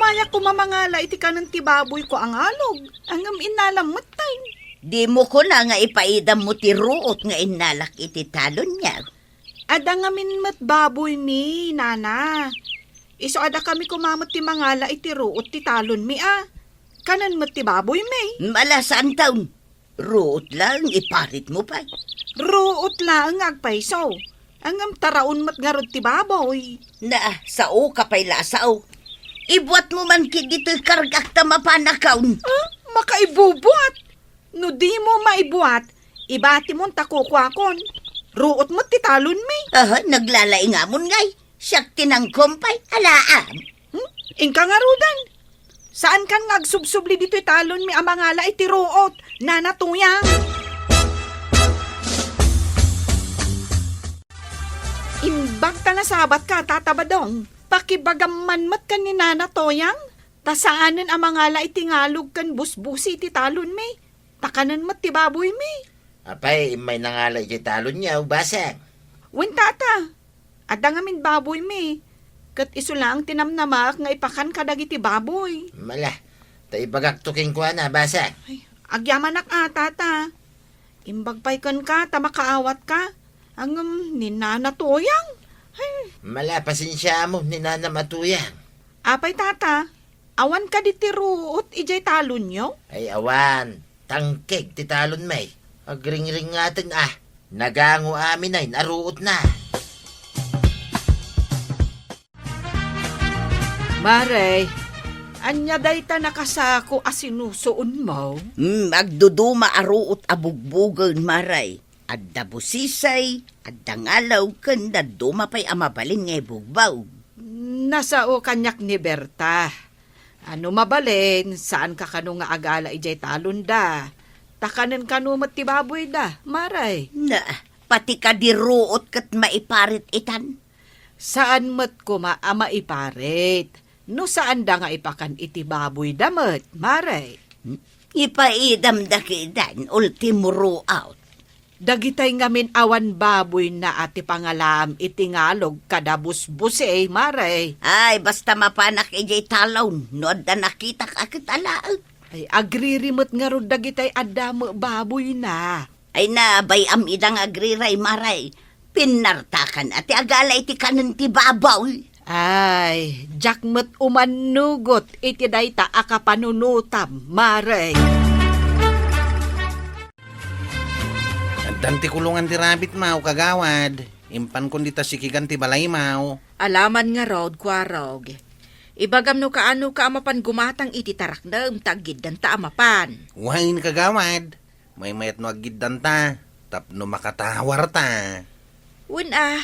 Aya koma mangala iti kanen ti baboyko a ngalog, ngem innalam metten. Dimo kuna nga ipaidammo ti ruot nga innalak iti talonyo. Adda ngamin met baboymi, nana. Isu a dakami koma met ti mangala iti ruot ti talonmi a. Kanen met ti baboymi. Mala, saanton. Ruot laeng iparitmo pay. Ruot laeng nga agpayso. Ngem taraon met ngarud ti baboy. Na, saoka pay la a sao. Ibuatmo man ketdi toy kargak ta mapanakon. Ah, makaibubuat? No dimo maibuat, ibatimon ta kukuakon. Ruot met ti talonmi. Aha, naglalaingamon ngay. Siak ti nangkumpay, alaam. Hmm? Inka ngaruden. Saankan nga agsubsubli ditoy talonmi a mangala iti ruot, Nana Toyang. Imbag ta nasabatka, Tata Badong. Pakibagam man met ken ni Nana Toyang, ta saanen a mangala iti ngalog ken busbusi iti talonmi. Ta kanen met ti baboymi. Apay, immay nangala idiay talonyo, basang? Wen, tata. Adda ngamin baboymi. Ket isu laeng ti namnamaak nga ipakan kadagiti baboy. Mala, ta ibagakto kenkuana, basang. Ay, agyamanak a, tata. Imbag pay kenka ta makaawatka. Ngem ni Nana Toyang. Ay. Mala, pasensiaam ni Nana Toyang. Apay, tata, awan kadi ti ruot idiay talonyo? Ay, awan. Tangkeg ti talonmi. Agringringaten a. Nagango amin a ruotna. Mare, ania dayta nakasako a sinusuonmo? Hmm, agduduma a ruot a bugbogen, Mare. Adda busisi, adda ngalog, ken dadduma pay a mabalin nga ibugbog. Nasao kaniak ni Berta. A no mabalin, saanka kano nga agala idiay talonda. Ta kanen kano met ti baboyda, Mare. Na, pati kadi ruot ket maiparit itan. Saan met koma a maiparit. No saanda nga ipakan iti baboyda met, Mare. Ipaidamda kedan, ultimo ruot. Dagitay ngamin awan baboyna a ti pangalaam iti ngalog kada busbusi, Mare. Ay, basta mapanak idiay talon, no adda nakitak a ket alaek. Ay, agriri met ngarud dagitay adda met baboyna. Ay, nabay-am ida nga agriray, Mare. Pinnartakan a ti agala iti kanen ti baboy. Ay, diak met umannugot iti dayta a kapanunotam, Mare. Addan ti kulongan ti rabbit, maw, kagawad. Impankon dita sikigan ti balay, maw. Alaman ngarud, Kuarog. Ibagam no kaano ka a mapan gumatang iti taraknem ta aggiddanta a mapan. Wen, kagawad. Maymayat no aggiddanta, tapno makatawarta. Wen a.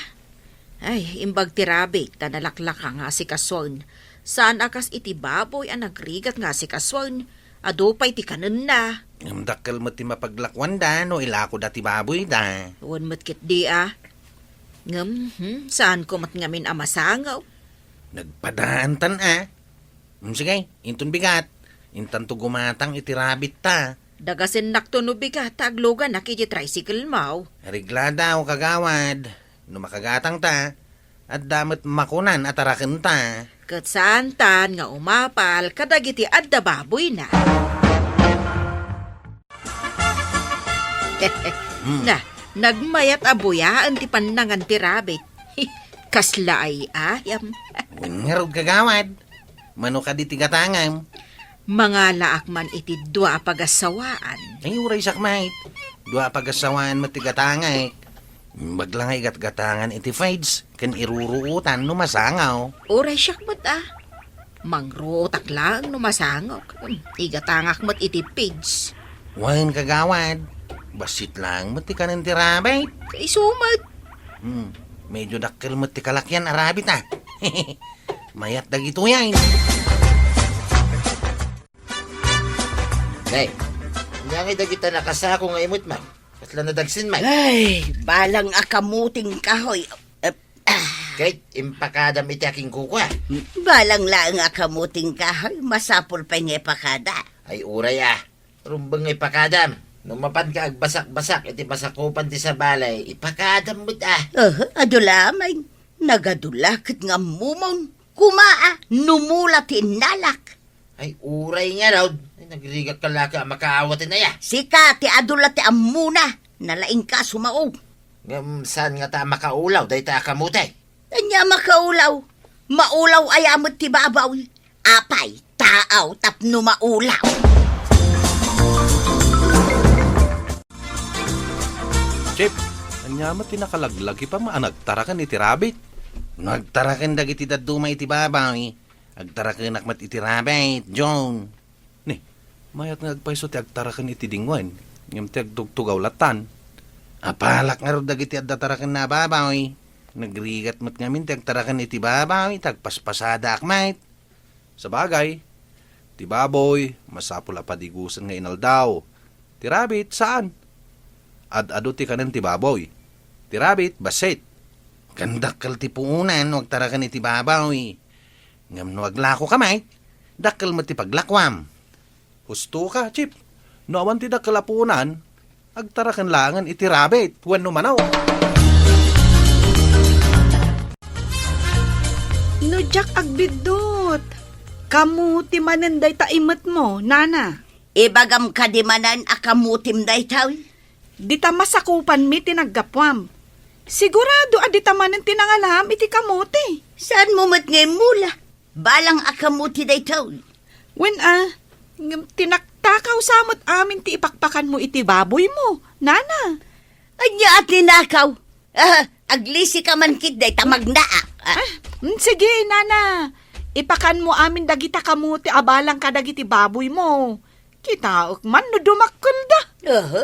Ay, imbag ti rabbit ta nalaklaka nga asikasuen. Saan a kas iti baboy a nagrigat nga asikasuen. Adu pay ti kanenna. Ngem dakkel met ti mapaglakuanda no ilakoda ti baboyda. Wen met ketdi a. Ngem, hmm, saanko met ngamin a masangaw. Nagpadaantan a. Hmm, sige, inton bigat. Intanto gumatang iti rabbit ta. Dagasennakto no bigat ta agluganak iti tricycle mo. Reglada o kagawad. No makagatang ta, adda met makunan a taraken ta. Ket saantan nga umapal kadagiti adda baboyna. Hmm. Na, nagmayat a buyaen ti pannangan ti rabbit. Kasla ay ayam. Wen ngarud, kagawad. Mano kadi ti gatangam? Mangalaak man iti dua a pagassawaan. Ay, uray siak met. Dua a pagassawaan met ti gatangek. Imbag la nga igatgatangan iti feeds, ken iruruotan no masangaw. Uray siak met a. Mangruotak laeng no masangaw. Igatangak met iti feeds. Wen, kagawad. Bassit laeng met ti kanen ti rabbit. Isu met. Hmm, medyo dakkel met ti kalakian a rabbit, a. Mayat dagitoy ay. Nay, ania ngay dagita nakasako nga imutmo? Kasla nadagsen met. Ay, balang a kamuting kahoy. Eh, ah. Ket impakadam iti akinkukua. Balang laeng a kamuting kahoy, masapul pay nga ipakada. Ay, uray a. Rumbeng nga ipakadam. No mapanka agbasakbasak iti masakupan ti sabali, ipakadam met a. Aha, adu laeng. Nagadu la ket nga ammomon. Kumaa, no mula ti innalak. Ay, uray ngarud. Ay, nagrigat ka laka a makaawat, inaya. Sika, ti adu la ti ammona. Nalaing ka sumao. Ngem saan ngata a makaulaw dayta a kamote? Ania makaulaw? Maulaw aya met ti babaw. Apay, taaw tapno maulaw. Chip, ania met ti nakalaglagipa a nagtaraken iti rabbit? Nagtaraken dagiti dadduma iti babaw. Agtarakenak met iti rabbit, John. Ni, mayat nga agpayso ti agtaraken iti dingwen, ngem ti agtugtugaw lattan. Apalak ngarud dagiti adda tarakenna a babaw. Nagrigat met ngamin ti agtaraken iti babaw, ti agpaspasadaak met. Sabagay, ti baboy, masapul a padigusen nga inaldaw. Ti rabbit, saan. Ad-adu ti kanen ti baboy. Ti rabbit, bassit. Ken dakkel ti puonan no agtaraken iti babaw. Ngem no aglakoka met, dakkel met ti paglakuam. Husto ka, Chip. No awan ti dakkel a puonan, agtaraken laengen iti rabbit wenno manok. No diak agbiddut, kamote manen dayta imetmo, nana. Ibagam kadi manen a kamotem daytoy? Dita masakupanmi ti naggapuam. Sigurado a dita manen ti nangalam iti kamote. Saanmo met nga immula? Balang a kamote daytoy. Wen a, ngem tinaktakaw sa met amin ti ipakpakanmo iti baboymo, nana. Ania a tinakaw? Ah, aglisi ka man ket dayta magnaak. Ah. Ah, mm, sige, nana. Ipakanmo amin dagita kamote a balang kadagiti baboymo. Kitaek man no dumakkelda. Aha.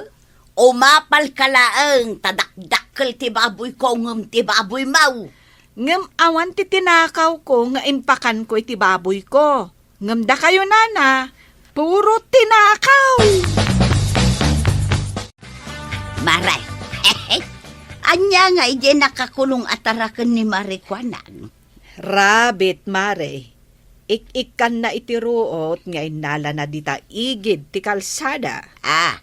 Umapal ka laeng, ta dakdakkel ti baboyko ngem ti baboymo. Ngem awan ti tinakawko nga impakanko iti baboyko. Ngem dakayo, nana, puro tinakaw. Mare, ania nga idiay nakakulong a taraken ni Mare Kuanang? Rabbit, Mare. Ik-ikkanna iti ruot nga innalana dita igid ti kalsada. Ah,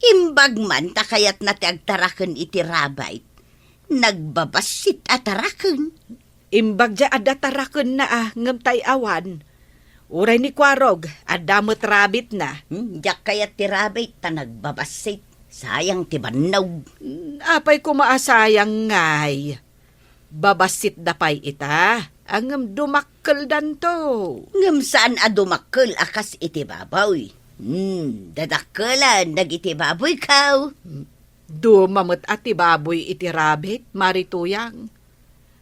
imbag man ta kayatna ti agtaraken iti rabbit. Nagbabassit a taraken. Imbag diay adda tarakenna a, ngem tay awan. Uray ni Kuarog, adda met rabbitna. Hmm, diak kayat ti rabbit ta nagbabassit. Sayang ti bannog. Hmm, apay koma a sayang ngay? Babassitda pay ita, a ngem dumakkeldanto. Ngem saan a dumakkel a kas iti baboy. Hmm, dadakkelen dagiti baboyko. Duma met a ti baboy iti rabbit, Mare Tuyang.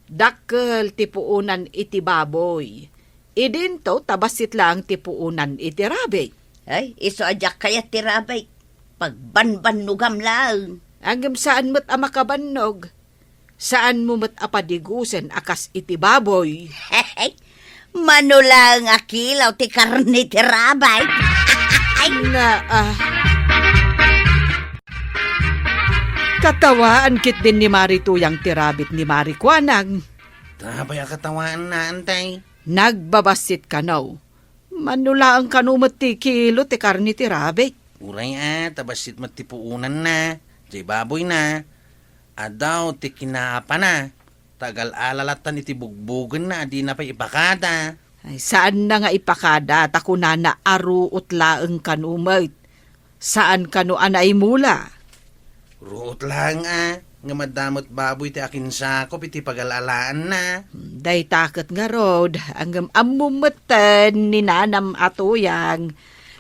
Dakkel ti puonan iti baboy. Idinto ta bassit laeng ti puonan iti rabbit. Ay, isu a diak kayat ti rabbit. Pagbanbannogam laeng. Ngem saan met a makabannog. Saanmo met a padigusen a kas iti baboy. Mano laeng a kilaw ti karne ti rabbit. Naa. Katawaan ketdin ni Mare Tuyang ti rabbit ni Mare Kuanang. Apay a katawaanna, antay? Nagbabassit kano. Mano laeng kano met ti kilo ti karne ti rabbit. Uray a, ta bassit met ti puonanna, diay baboyna. Adaw ti kinaapana, ta agal-ala lattan iti bugbogenna a dina pay ipakada. Ay, saanna nga ipakada, ta kunana a ruot laeng kano met. Saan kano a naimula? Ruot laeng a, ngem adda met baboy ti akinsakop iti pagal-alaanna. Dayta ket ngarud, ngem ammom metten ni nanam a Tuyang,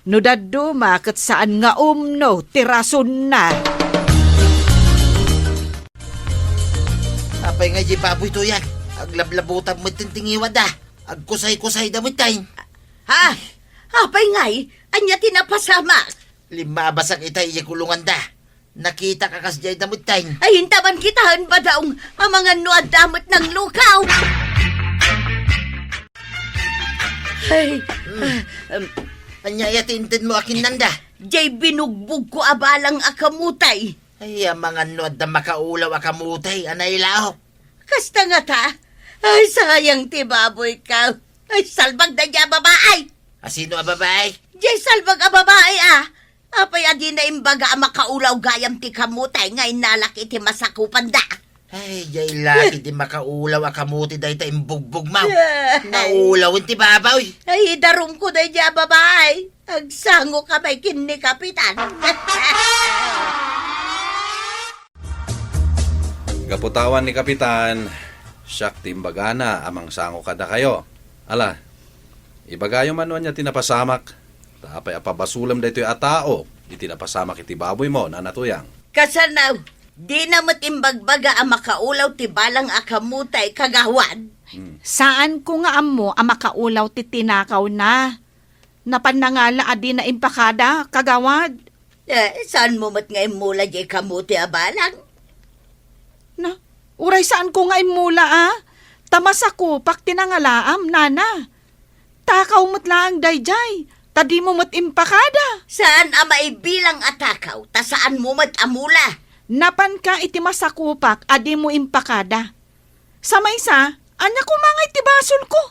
no dadduma ket saan nga umno ti rasonna. Apay nga diay baboy, Tuyang? Aglablabutab metten ti ngiwatda. Agkusay-kusayda metten. Ha? Apay ngay? Ania ti napasamak? Limmabasag ita idiay kulonganda. Nakitak a kasdiay da metten. Ay, intaman kitaen, badaong, amangan no adda met nanglukaw. Ay, hmm. Ah, um, ania aya ti intedmo a kinnanda? Diay binugbogko a balang a kamote. Ay, amangan no adda makaulaw a kamote a nailaok. Kasta ngata? Ay, sayang ti baboyko. Ay, salbag daydiay a babai. A sino a babai? Diay salbag a babai, a. Apay a dina imbaga a makaulaw gayam ti kamote nga innalak iti masakupanda? Ay, jay laki ti makaulaw a kamuti dayta imbugbog, maw. Ay. Naulaw ti babaw, uy. Ay, idarumko daydiay a babai. Agsangoka pay ken ni Kapitan. Gapu ta awan ni Kapitan, siak ti imbagana a mangsango kadakayo. Ala, ibagayo man no ania ti napasamak. Ta apay a pabasolem daytoy a tao iti napasamak iti baboymo, Nana Tuyang? Kasano? Dina met imbagbaga a makaulaw ti balang a kamuti, kagawad? Hmm. Saanko nga ammo a makaulaw ti tinakawna. Napan nangala a dina impakada, kagawad. Eh, saanmo met nga immula diay kamuti a balang? Na, uray saanko nga immula, a? Ta masakupak ti nangalaam, nana. Takaw met laeng daydiay, ta dimo met impakada. Saan a maibilang a takaw, ta saanmo met a mula. Napanka iti masakupak a dimo impakada. Sa maysa, ania koma ngay ti basolko?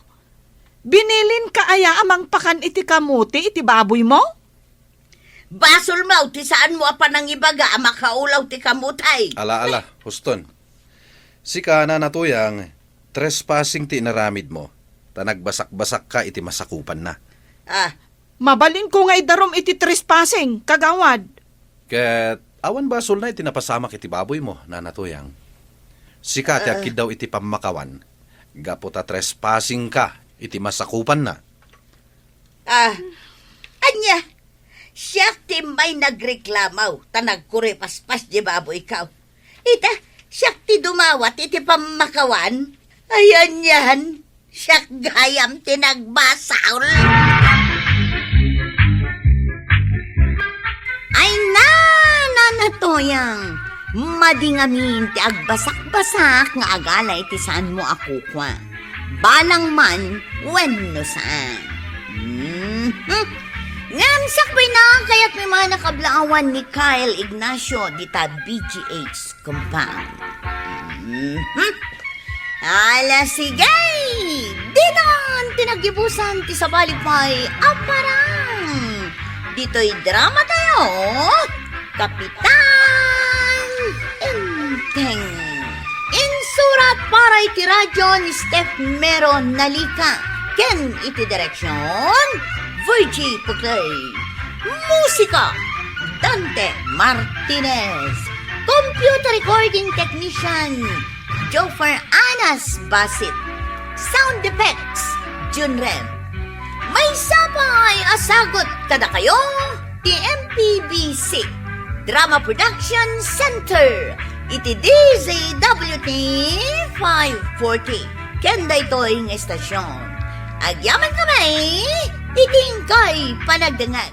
Binilinka aya a mangpakan iti kamuti iti baboymo? Basolmo ti saanmo a panangibaga a makaulaw ti kamuti. Ala, ala, huston. Sika, Nana Tuyang, trespassing ti inaramidmo, ta nagbasakbasakka iti masakupanna. Ah. Mabalinko nga idarum iti trespassing, kagawad. Ket awan basolna iti napasamak iti baboymo, Nana Tuyang. Sika ti Ah. agkiddaw iti pammakawan, gapu ta trespassingka iti masakupanna. Ah, ania? Siak ti immay nagreklamo ta nagkuripaspas diay baboyko. Ita, siak ti dumawat iti pammakawan. Ay, anian, siak gayam ti nagbasol. Ay, Nana Tuyang, madi ngamin ti agbasakbasak nga agala iti saanmo a kukua. Balang man wenno saan. Mhm. Ngem sakbay na, kayatmi man a kablaawan ni Kyle Ignacio dita B G H compound. Mhm. Ala, sige! Ditan ti naggibusan ti sabali pay a parang. Ditoy drama tayo, Kapitan Enteng. Insurat para iti radyo ni Steph Mero Nalica ken iti direksyon, Virgie Puclay. Musika, Dante Martinez. Computer recording technician, Joffer Anas Basit. Sound effects, Junrem. Maysa pay a sagut kadakayo ti M P B C Drama Production Center iti D Z W T five forty ken daytoy nga istasyon. Agyaman kami iti inkay panagdengngeg.